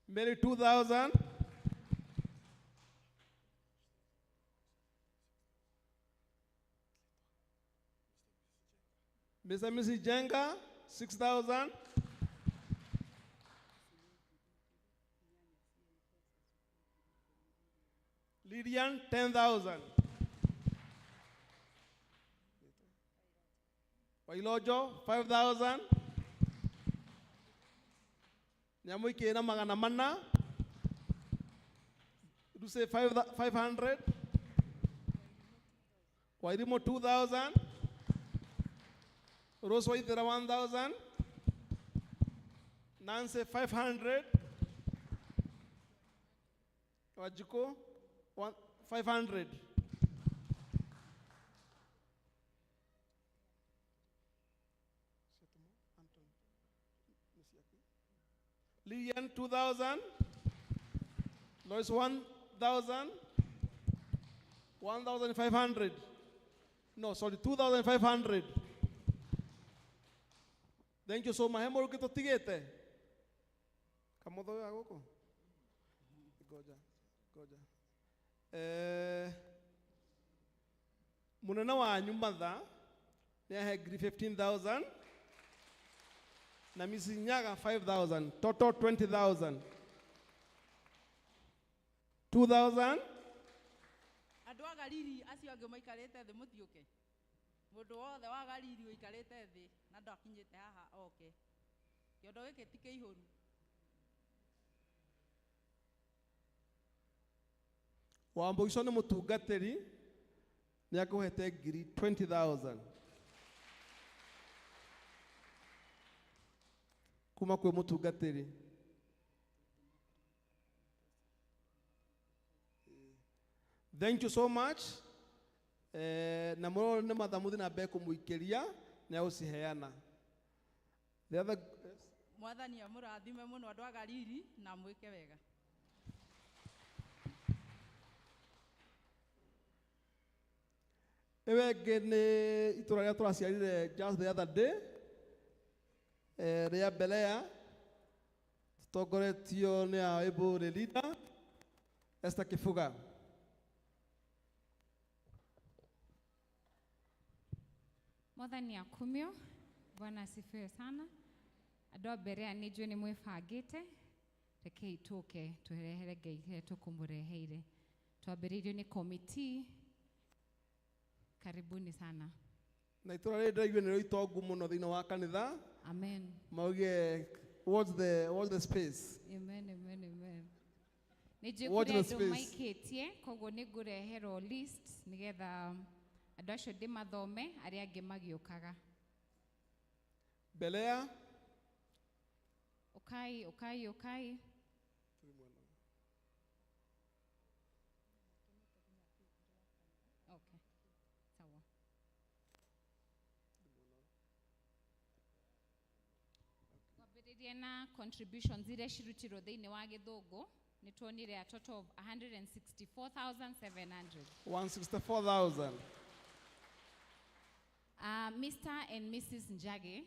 Mary 2,000. Mr. and Mrs. Jenga 6,000. Lilian 10,000. Wailojo 5,000. Nyamuike na magana mana. Ruse 500. Wairimo 2,000. Rose Waithera 1,000. Nancy 500. Wajiko 500. Lilian 2,000. Lois 1,000. 1,500. No, sorry, 2,500. Thank you so much. Hemo rukito tigete. Kamodo ya goko. Goja, goja. Munene wanyu matha ni ahe ngiri 15,000 na Mrs. Nyaga 5,000, total 20,000. 2,000. Andũ a Galili acio angĩ maikarĩte thĩ mũtiũke. Mũndũ wothe wa Galili ũikarĩte thĩ na ndakinyĩte haha oke. Kĩondo gĩkĩ ti kĩihũru. Wamboico nĩ mũtungatĩri nĩ akũhete ngiri 20,000 kuma kwĩ mũtungatĩri. Thank you so much. Na mũno nĩ mathamuthi na mbere kũmũikĩria nĩ agũciheana. The other, yes. Mwathani amũrathime mũno andũ a Galili na mwĩke wega. Ĩwe ĩngĩ nĩ itũra rĩrĩa tũraciarire just the other day, rĩa Belea, tũtongoretio nĩ our able leader Esther Kifuga. Mwathani akumio. Bwana asifiwe sana. Andũ a Berea nĩ njũĩ nĩ mwĩbangĩte. Rekei tũke tũrehere Ngai kĩrĩa tũkũmũreheire. Twambĩrĩirio nĩ committee. Karibuni sana. Na itũra rĩrĩ ndĩraigua nĩrĩo itongu mũno thĩinĩ wa kanitha. Amen. Mauge what's the space? Amen, amen, amen. Nĩ njũĩ Watch kũrĩ the andũ space. maikĩtie, koguo nĩ ngũreherwo list nĩgetha andũ acio ndĩmathome arĩa angĩ magĩũkaga. Belea. Ũkai, ũkai, ũkai. Okay. Sawa. Kwambĩrĩria na contributions iria cirutirwo thĩinĩ wa gĩthũngũ nĩ tuonire a total of 164,700. 164,000. Mr. and Mrs. Njage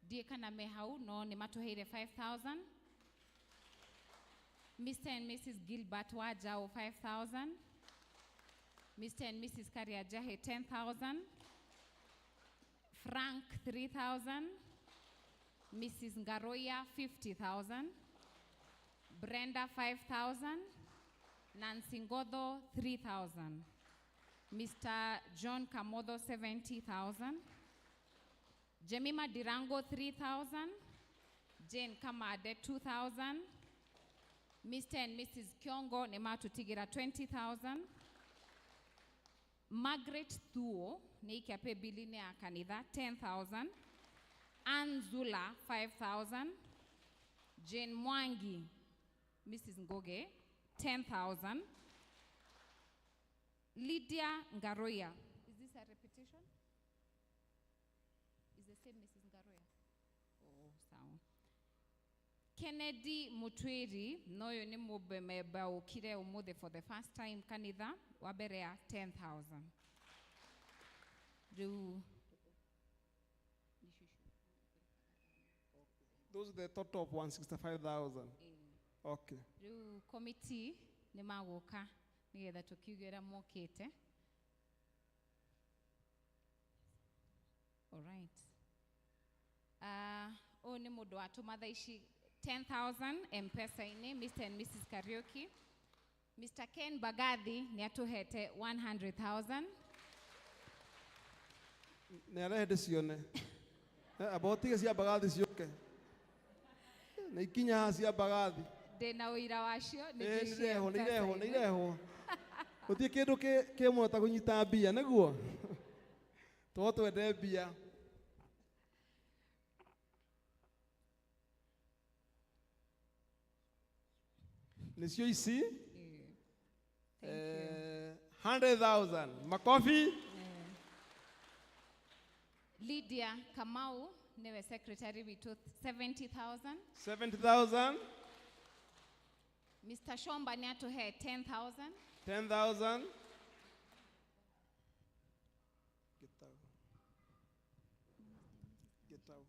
ndiĩ kana me hau no nĩ matũheire 5,000. Mr. and Mrs. Gilbert Wajao 5,000. Mr. and Mrs. Karia Jahe 10,000. Frank 3,000. Mrs. Ngaroya 50,000. Brenda 5,000. Nancy Ngodo 3,000. Mr. John Kamodo 70,000. Jemima Dirango 3,000. Jane Kamade 2,000. Mr. and Mrs. Kiongo nĩmatũtigĩra 20,000. Margaret Thuo nĩ ikia pay bill-inĩ ya kanitha 10,000. Ann Zula 5,000. Jane Mwangi, Mrs. Ngoge 10,000. Lydia Ngaroya. Is this a repetition? Is the same Mrs. Ngaroya? Oh, sawa. Kennedy Mutwiri, noyo nĩ mũmemba ũkire ũmũthĩ for the first time kanitha, wa mbere ya 10,000. Rĩu Those are the total of 165,000. Okay. Rĩu committee nĩ magũka nĩgetha tũkiuge ũrĩa mokĩte. All right. Ũyũ nĩ mũndũ watũma thaa ici 10,000 M-Pesa-inĩ, Mr. and Mrs. Kariuki. Mr. Ken Bagathi nĩ atũhete 100,000. Nĩ arehe ndĩcione. Amba ũtige cia Bagathi ciũke. Nĩ ikinya haha cia Bagathi. Ndĩna ũira wacio nĩ Nĩ njĩcie irehwo, nĩ M-Pesa irehwo, nĩ imwe. irehwo. Gũtirĩ kĩndũ kĩ mũno ta kũnyita mbia, nĩguo? Two twende mbia. Nĩcio ici. Thank you. 100,000. Makofi. Lydia Kamau niwe secretary witũ 70,000. 70,000. Mr. Shomba nĩ atũhe 10,000. 10,000. Gitau. Gitau.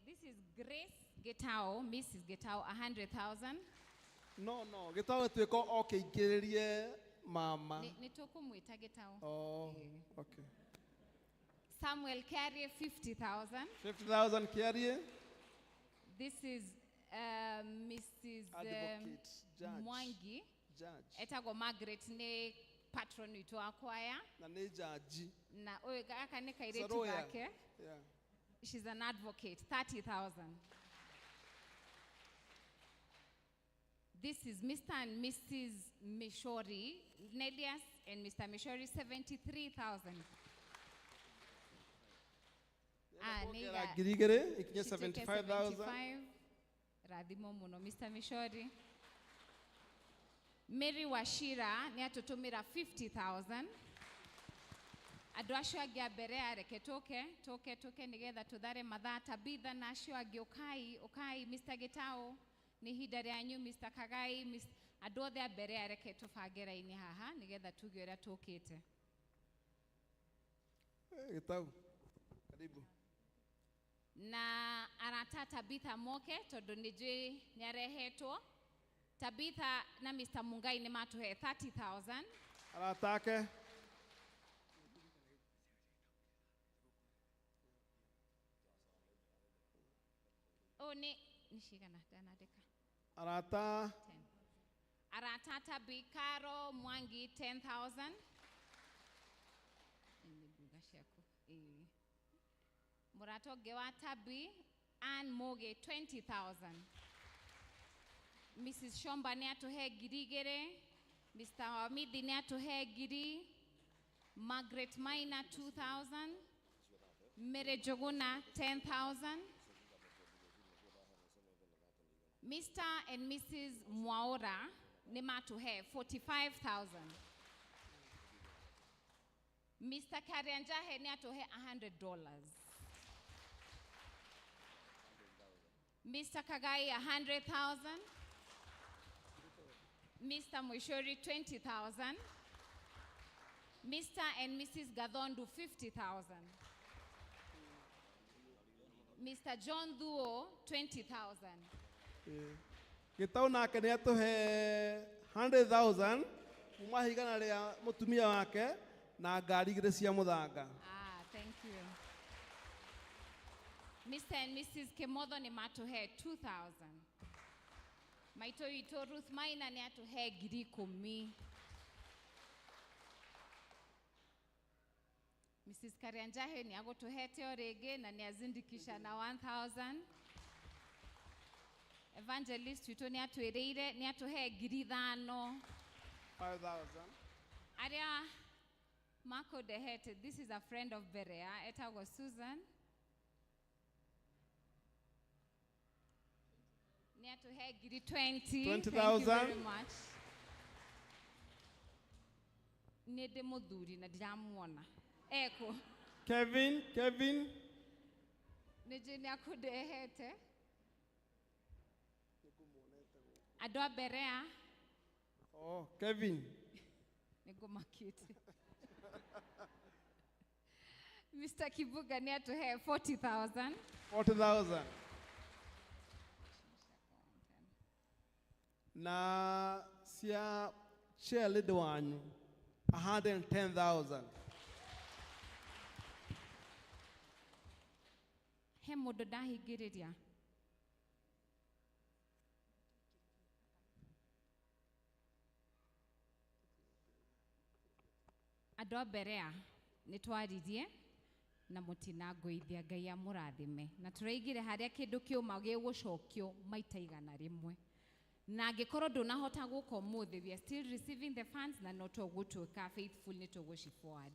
This is Grace Gitau, Mrs. Gitau, 100,000. No, no, Gitau ĩtuĩka o kĩingĩrĩrie mama. Nĩ tũkũmwĩta Gitau. Oh, okay. Samuel Kiarie, 50,000. 50,000 Kiarie. This is Mrs. Advocate, judge. Mwangi. Judge. Etagwo Margaret nĩ patron witũ wa kwaya. Na nĩ jaji. Na ũyũ gaka nĩ kairĩtu Saroya. gake. Yeah. She's an advocate, 30,000. This is Mr. and Mrs. Mishori, Nelias and Mr. Mishori, 73,000. Ah, Kuongera nĩiga- ngiri igĩrĩ, ikinye Cituĩke 75,000. 75. Rathimo mũno Mr. Mishori. Mary Wachira nĩ atũtũmĩra 50,000. Andũ acio angĩ a mbere areke tũke tũke tũke nĩgetha tũthare mathaa. Tabitha na acio angĩ ũkai ũkai. Mr. Gitau nĩ ihinda rĩanyu. Mr. Kagai, andũ othe a mbere areke tũbange raini haha nĩgetha tuge ũrĩa tũkĩte. Gitau. Karibu. Na arata Tabitha moke tondũ nĩ njũĩ nĩ arehetwo. Tabitha na Mr. Mungai nĩ matũhe 30,000. Arata ake. Ũũ nĩ cigana ndanandĩka? Arata 10. Arata Tabi Karo Mwangi 10,000. Nĩ nguga ciaku. Ĩĩ. Mũrata ũngĩ wa Tabi Ann Muge 20,000. Mrs. Shomba nĩ atũhe ngiri igĩrĩ. Mr. Wamithi nĩ atũhe ngiri. Margaret Maina 2,000. Mary Joguna 10,000. Mr. and Mrs. Mwaura nĩ matũhe 45,000. Mr. Karianjahe nĩ atũhe $100. Mr. Kagai 100,000. Mr. Mwishori 20,000. Mr. and Mrs. Gathondu 50,000. Mr. John Thuo 20,000. Gitau nake nĩ atũhe 100,000 kuma igana rĩa mũtumia wake na ngari igĩrĩ cia mũthanga. Ah, thank you. Mr. and Mrs. Kimotho nĩ matũhe 2,000. Maitũ witũ Ruth Maina nĩ atũhe ngiri ikũmi. Mrs. Karianjahe nĩ agũtũhete o rĩngĩ na nĩ azindikisha na 1,000. Evangelist witũ nĩ atwĩrĩire nĩ atũhe ngiri ithano. 5,000. Arĩa makũndehete, this is a friend of Berea, etagwo Susan. Nĩ atũhe ngiri 20. Thank you 20,000. very much. Nĩ ndĩ mũthuri na ndiramuona. Eko. Kevin, Kevin. Nĩ njũĩ nĩ akũndehete. Andũ a Berea. Oh, Kevin. Nĩ ngũmakĩte. Mr. Kibuga nĩ atũhe 40,000. 40,000. Na cia chair lady wanyu 110,000. He mũndũ ndahingĩrĩria. Andũ a Berea nĩ twaririe na mũtinangũithia Ngai amũrathime na tũraigire harĩa kĩndũ kĩũma gĩgũcokio maita 100 na angĩkorwo ndũnahota gũka ũmũthĩ, we are still receiving the funds na no tũgũtuĩka faithful nĩ tũgũci forward.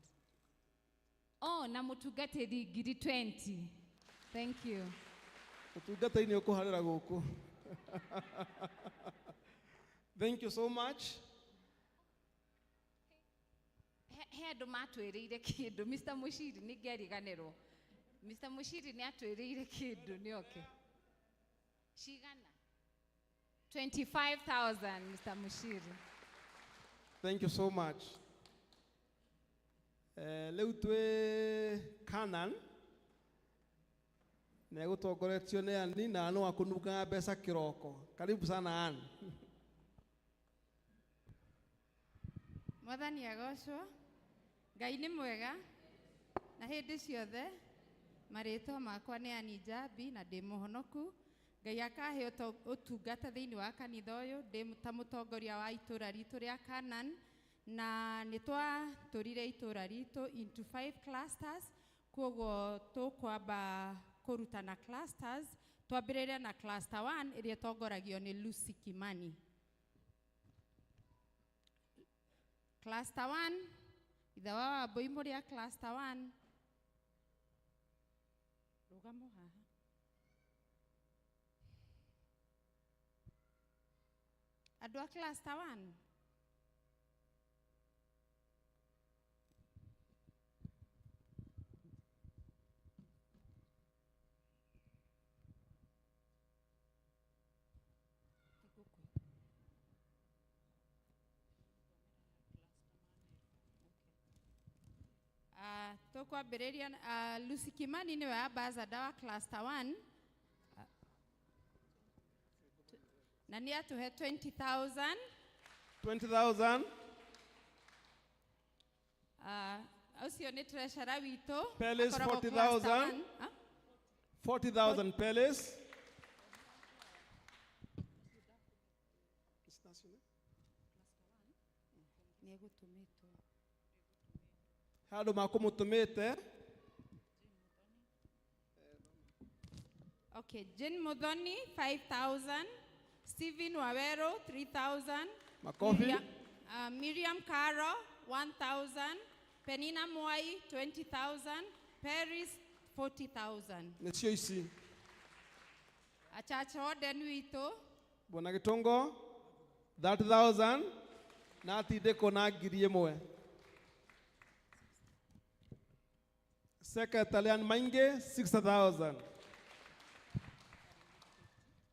Oh, na mũtungatĩri ngiri 20. Thank you. Mũtungatĩri nĩ ũkũharĩra gũkũ. Thank you so much. He andũ matwĩrĩire kĩndũ. Mr. Mushiri nĩ ngĩariganĩrwo. Mr. Mushiri nĩ atwĩrĩire kĩndũ nĩ oke. Cigana? 25,000 Mr. Mushiri. Thank you so much. Rĩu twĩ Canaan na egũtongoretio nĩ Ani na no akũnungaga mbeca kĩroko. Karibu sana Ani. Mwathani agocwo. Ngai nĩ mwega na hĩndĩ ciothe. Marĩtwa makwa nĩ Ani Njambi na ndĩ mũhonoku. Ngai akahe ũtungata thĩinĩ wa kanitha ũyũ, ndĩ ta mũtongoria wa itũra ritũ rĩa Canaan na nĩ twatũrire itũra ritũ into 5 clusters. Koguo tũkwamba kũrutana clusters, twambĩrĩrie na cluster 1 ĩrĩa ĩtongoragio nĩ Lucy Kimani. Cluster 1, ithe wa Wambũi mũrĩ a cluster 1. Rũgamo haha. Andũ a cluster 1. Tukwambĩrĩria Lucy Kimani nĩwe ambassador wa cluster 1 na nĩ atũhe 20,000. 20,000. Ũcio nĩ treasurer witũ. Pelis Akoragwo cluster 40,000. 1. 40,000 Pelis. Nĩ egũtũmĩtwo. Handũ makũmũtũmĩte. Okay, Jane Muthoni 5,000, Stephen Wawero 3,000, Makofi. Miriam Caro 1,000, Penina Mwai 20,000, Paris 40,000. Nĩcio ici. Achacha warden witũ Bwana Gĩtũngo 30,000 na atindĩkwo na 1,000. Secretary Ann Mainge 6,000.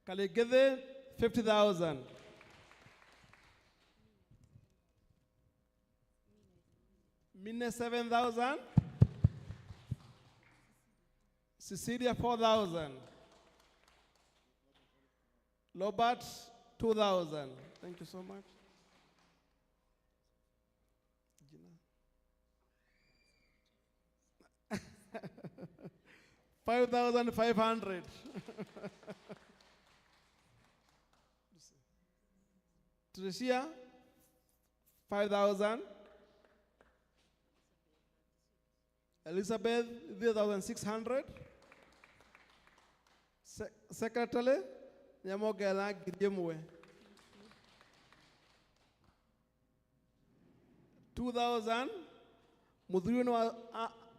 Kaligithe 50,000. Mine 7,000. Cecilia 4,000. Robert 2,000. Thank you so much. Gina. 5,500. Tricia, 5,000. Elizabeth, 3,600. Secretary, Nyamogela 1,000. 2,000. Muthuri no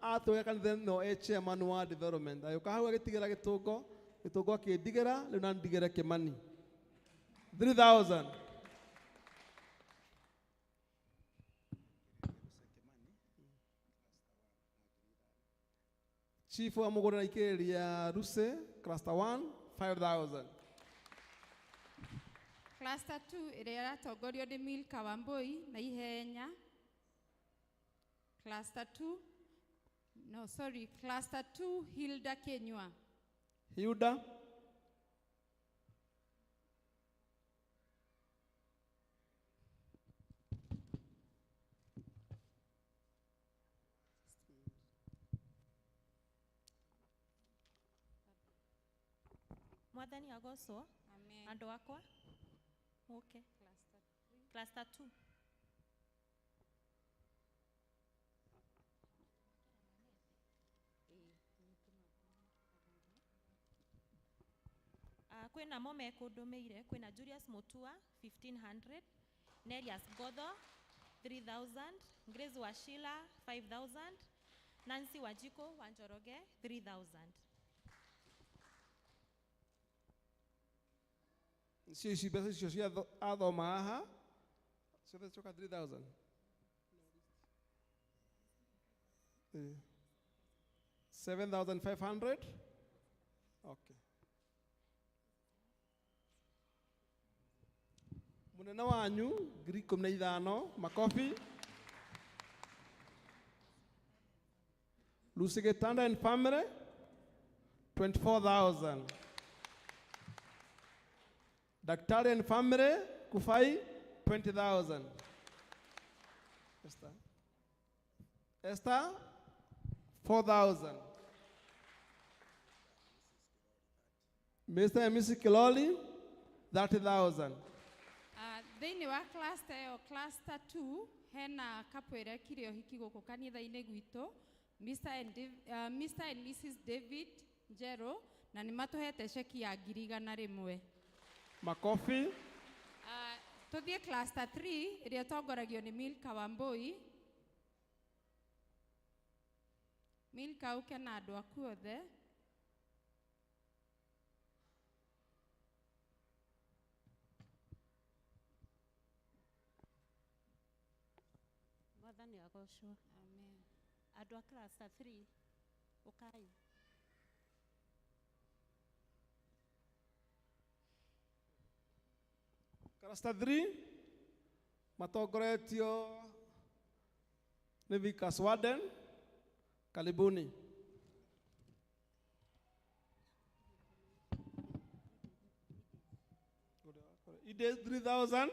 atweka kanitha no e chairman wa development. Ayoka hau agitigera gitungo, gitungo akindigera, riu na ndigere Kimani. 3,000. Chief wa mugunda na ikĩrĩria Ruse, cluster 1, 5,000. Cluster 2 ĩrĩa ĩratongorio nĩ Milka Wambui na ihenya. Cluster 2, no sorry, cluster 2 Hilda Kenywa. Hilda. Mwathani agocwo. Amen. Andũ akwa mũke. Cluster 2. Kwĩna mo mekũndũmĩire, kwĩna Julius Mutua 1500, Nerias Godho 3000, Grace Washila 5000, Nancy Wajiko wa Njoroge 3000. Cio ici mbeca icio cia athoma haha ciothe cioka 3000. 7500. Okay. Munene wanyu 15,000 makofi. Lucy Getanda and family 24,000. Daktari and family Kufai 20,000. Esther. Esther 4,000. Mr. and Mrs. Kiloli 30,000. Thĩinĩ wa cluster ĩyo, cluster 2 hena couple ĩrĩa ĩkire ũhiki gũkũ kanitha-inĩ gwitũ, Mr. and Mrs. David Njerũ, na nĩ matũhete ceki ya 100,000. Makofi. Tũthiĩ cluster 3 ĩrĩa ĩtongoragio nĩ Milka Wambui. Milka ũke na andũ aku othe. Mwathani agocwo. Amen. Andũ a cluster 3 ũkai. Cluster 3 matongoretio nĩ Vikas Warden. Karibuni. Ide 3000.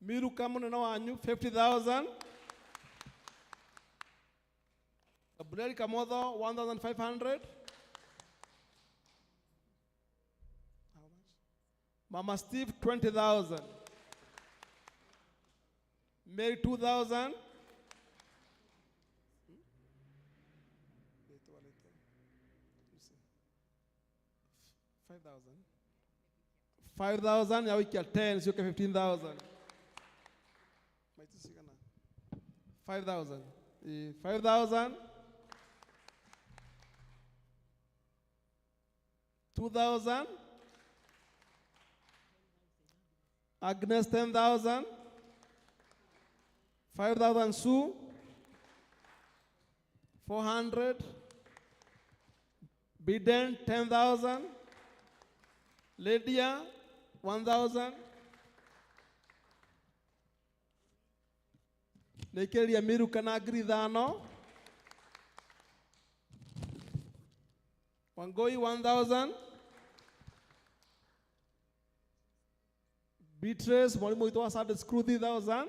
Miruka munene wanyu 50,000. Gabriel Kamotho 1,500. How much? Mama Steve 20,000. Mary 2,000. 5,000. 5,000 ya wiki ya 10 sio 15,000. 5,000. 5,000. 2,000. Agnes 10,000. 5,000 Sue. 400. Biden 10,000. Lydia 1,000. Nekeria Miruka na 5,000. Wangoi 1,000. Beatrice mwalimu witũ wa Sunday school 3,000.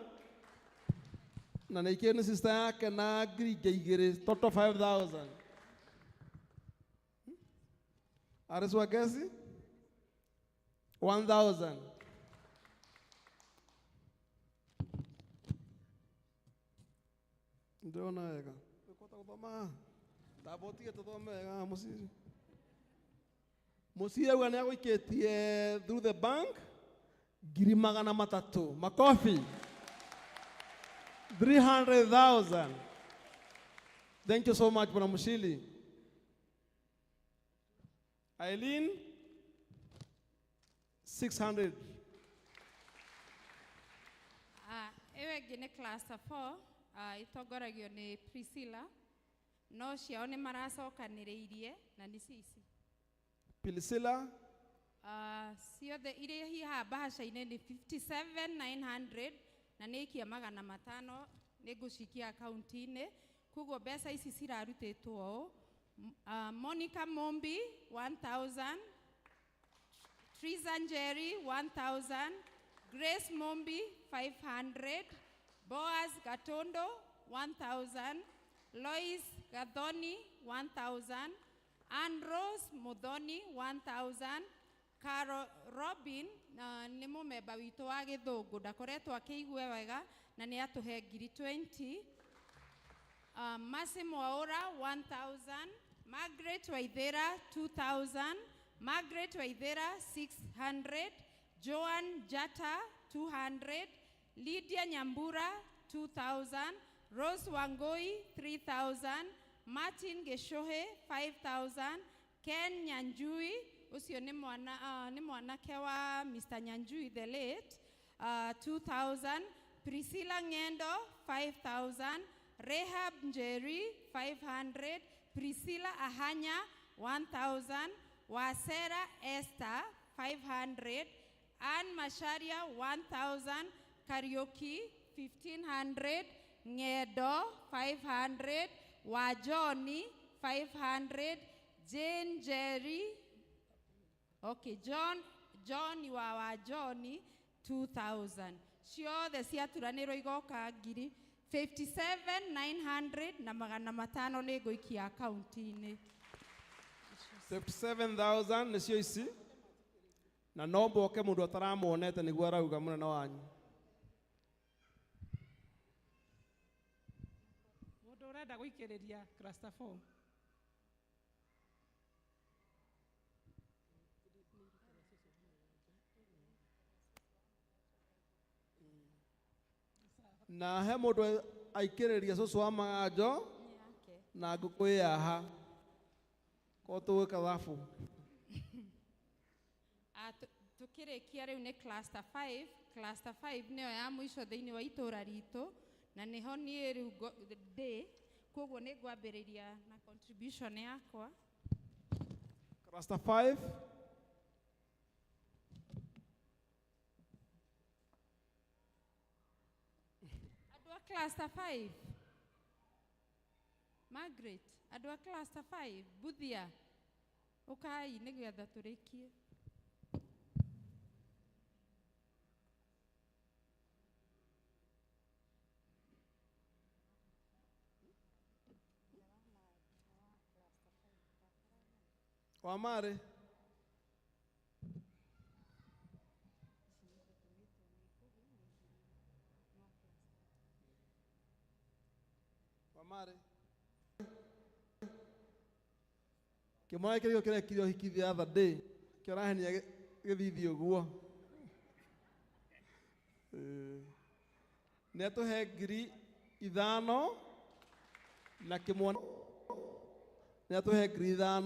Na nĩkĩo nĩ sister yake na 2,000 total 5,000. Aris Wagesi 1,000. Ndĩrona wega. Ũkũhota gũthoma? Ndambotige tũthome wega mũciri. Mũciri auga nĩ agũikĩtie through the bank 300,000. Makofi. 300,000. Thank you so much, Bwana Mushili. Eileen, 600. Ĩyo ĩngĩ nĩ cluster 4, ĩtongoragio nĩ Priscilla. No ciao nĩ maracokanĩrĩirie na nĩ cici. Priscilla. Ciothe iria hiha mbahaca-inĩ nĩ 57,900 na nĩ ikia 500 nĩ ngũcikia akaunti-inĩ. Koguo mbeca ici cirarutĩtwo ũũ. Monica Mombi 1,000, Triza Njeri 1,000, Grace Mombi 500, Boaz Gatondo 1,000, Lois Gathoni 1,000, Ann Rose Muthoni 1,000, Carol Robin nĩ mũmemba witũ wa gĩthũngũ ndakoretwo akĩigua wega na nĩ atũhe 20,000. Mercy Mwaura 1,000, Margaret Waithera 2000, Margaret Waithera 600, Joan Jata 200, Lydia Nyambura 2000, Rose Wangoi 3000, Martin Geshohe 5000, Ken Nyanjui ucio nĩ mwana nĩ mwanake wa Mr. Nyanjui the late 2000, Priscilla Ngendo 5000, Rehab Njeri 500, Priscilla Ahanya 1000, Wasera Esther 500, Ann Masharia 1000, Karaoke 1500, Ngedo 500, Wajoni 500, Jane Jerry, okay, John wa Johnny 2000. Ciothe ciaturanĩrwo igoka ngiri 57,900 na magana matano nĩ ngũikia akaunti-inĩ. 57,000 nĩcio ici na no mboke mũndũ ataramuonete nĩguo arauga mũnene wanyu. Mũndũ ũrenda gũikĩrĩria cluster 4. Na he mũndũ aikĩrĩria cũcũ wa maganjo na ngũkũ ĩ haha ko tũgwĩka thabu. Tukĩrĩkia rĩu nĩ cluster 5. Cluster 5 nĩyo ya mũico thĩinĩ wa itũra ritũ na nĩho niĩ rĩu ndĩ, koguo nĩ ngwambĩrĩria na contribution yakwa. Cluster 5. Andũ a cluster 5. Margaret, andũ a cluster 5, Buthia, ũkai nĩgetha tũrĩkie. Wamare. Wamare. Kĩmwana kĩrĩko kĩrekire ũhiki the other day kĩrahenia gĩthithi ũguo. Nĩ atũhe 5,000 na kĩmwana nĩ atũhe 5,000.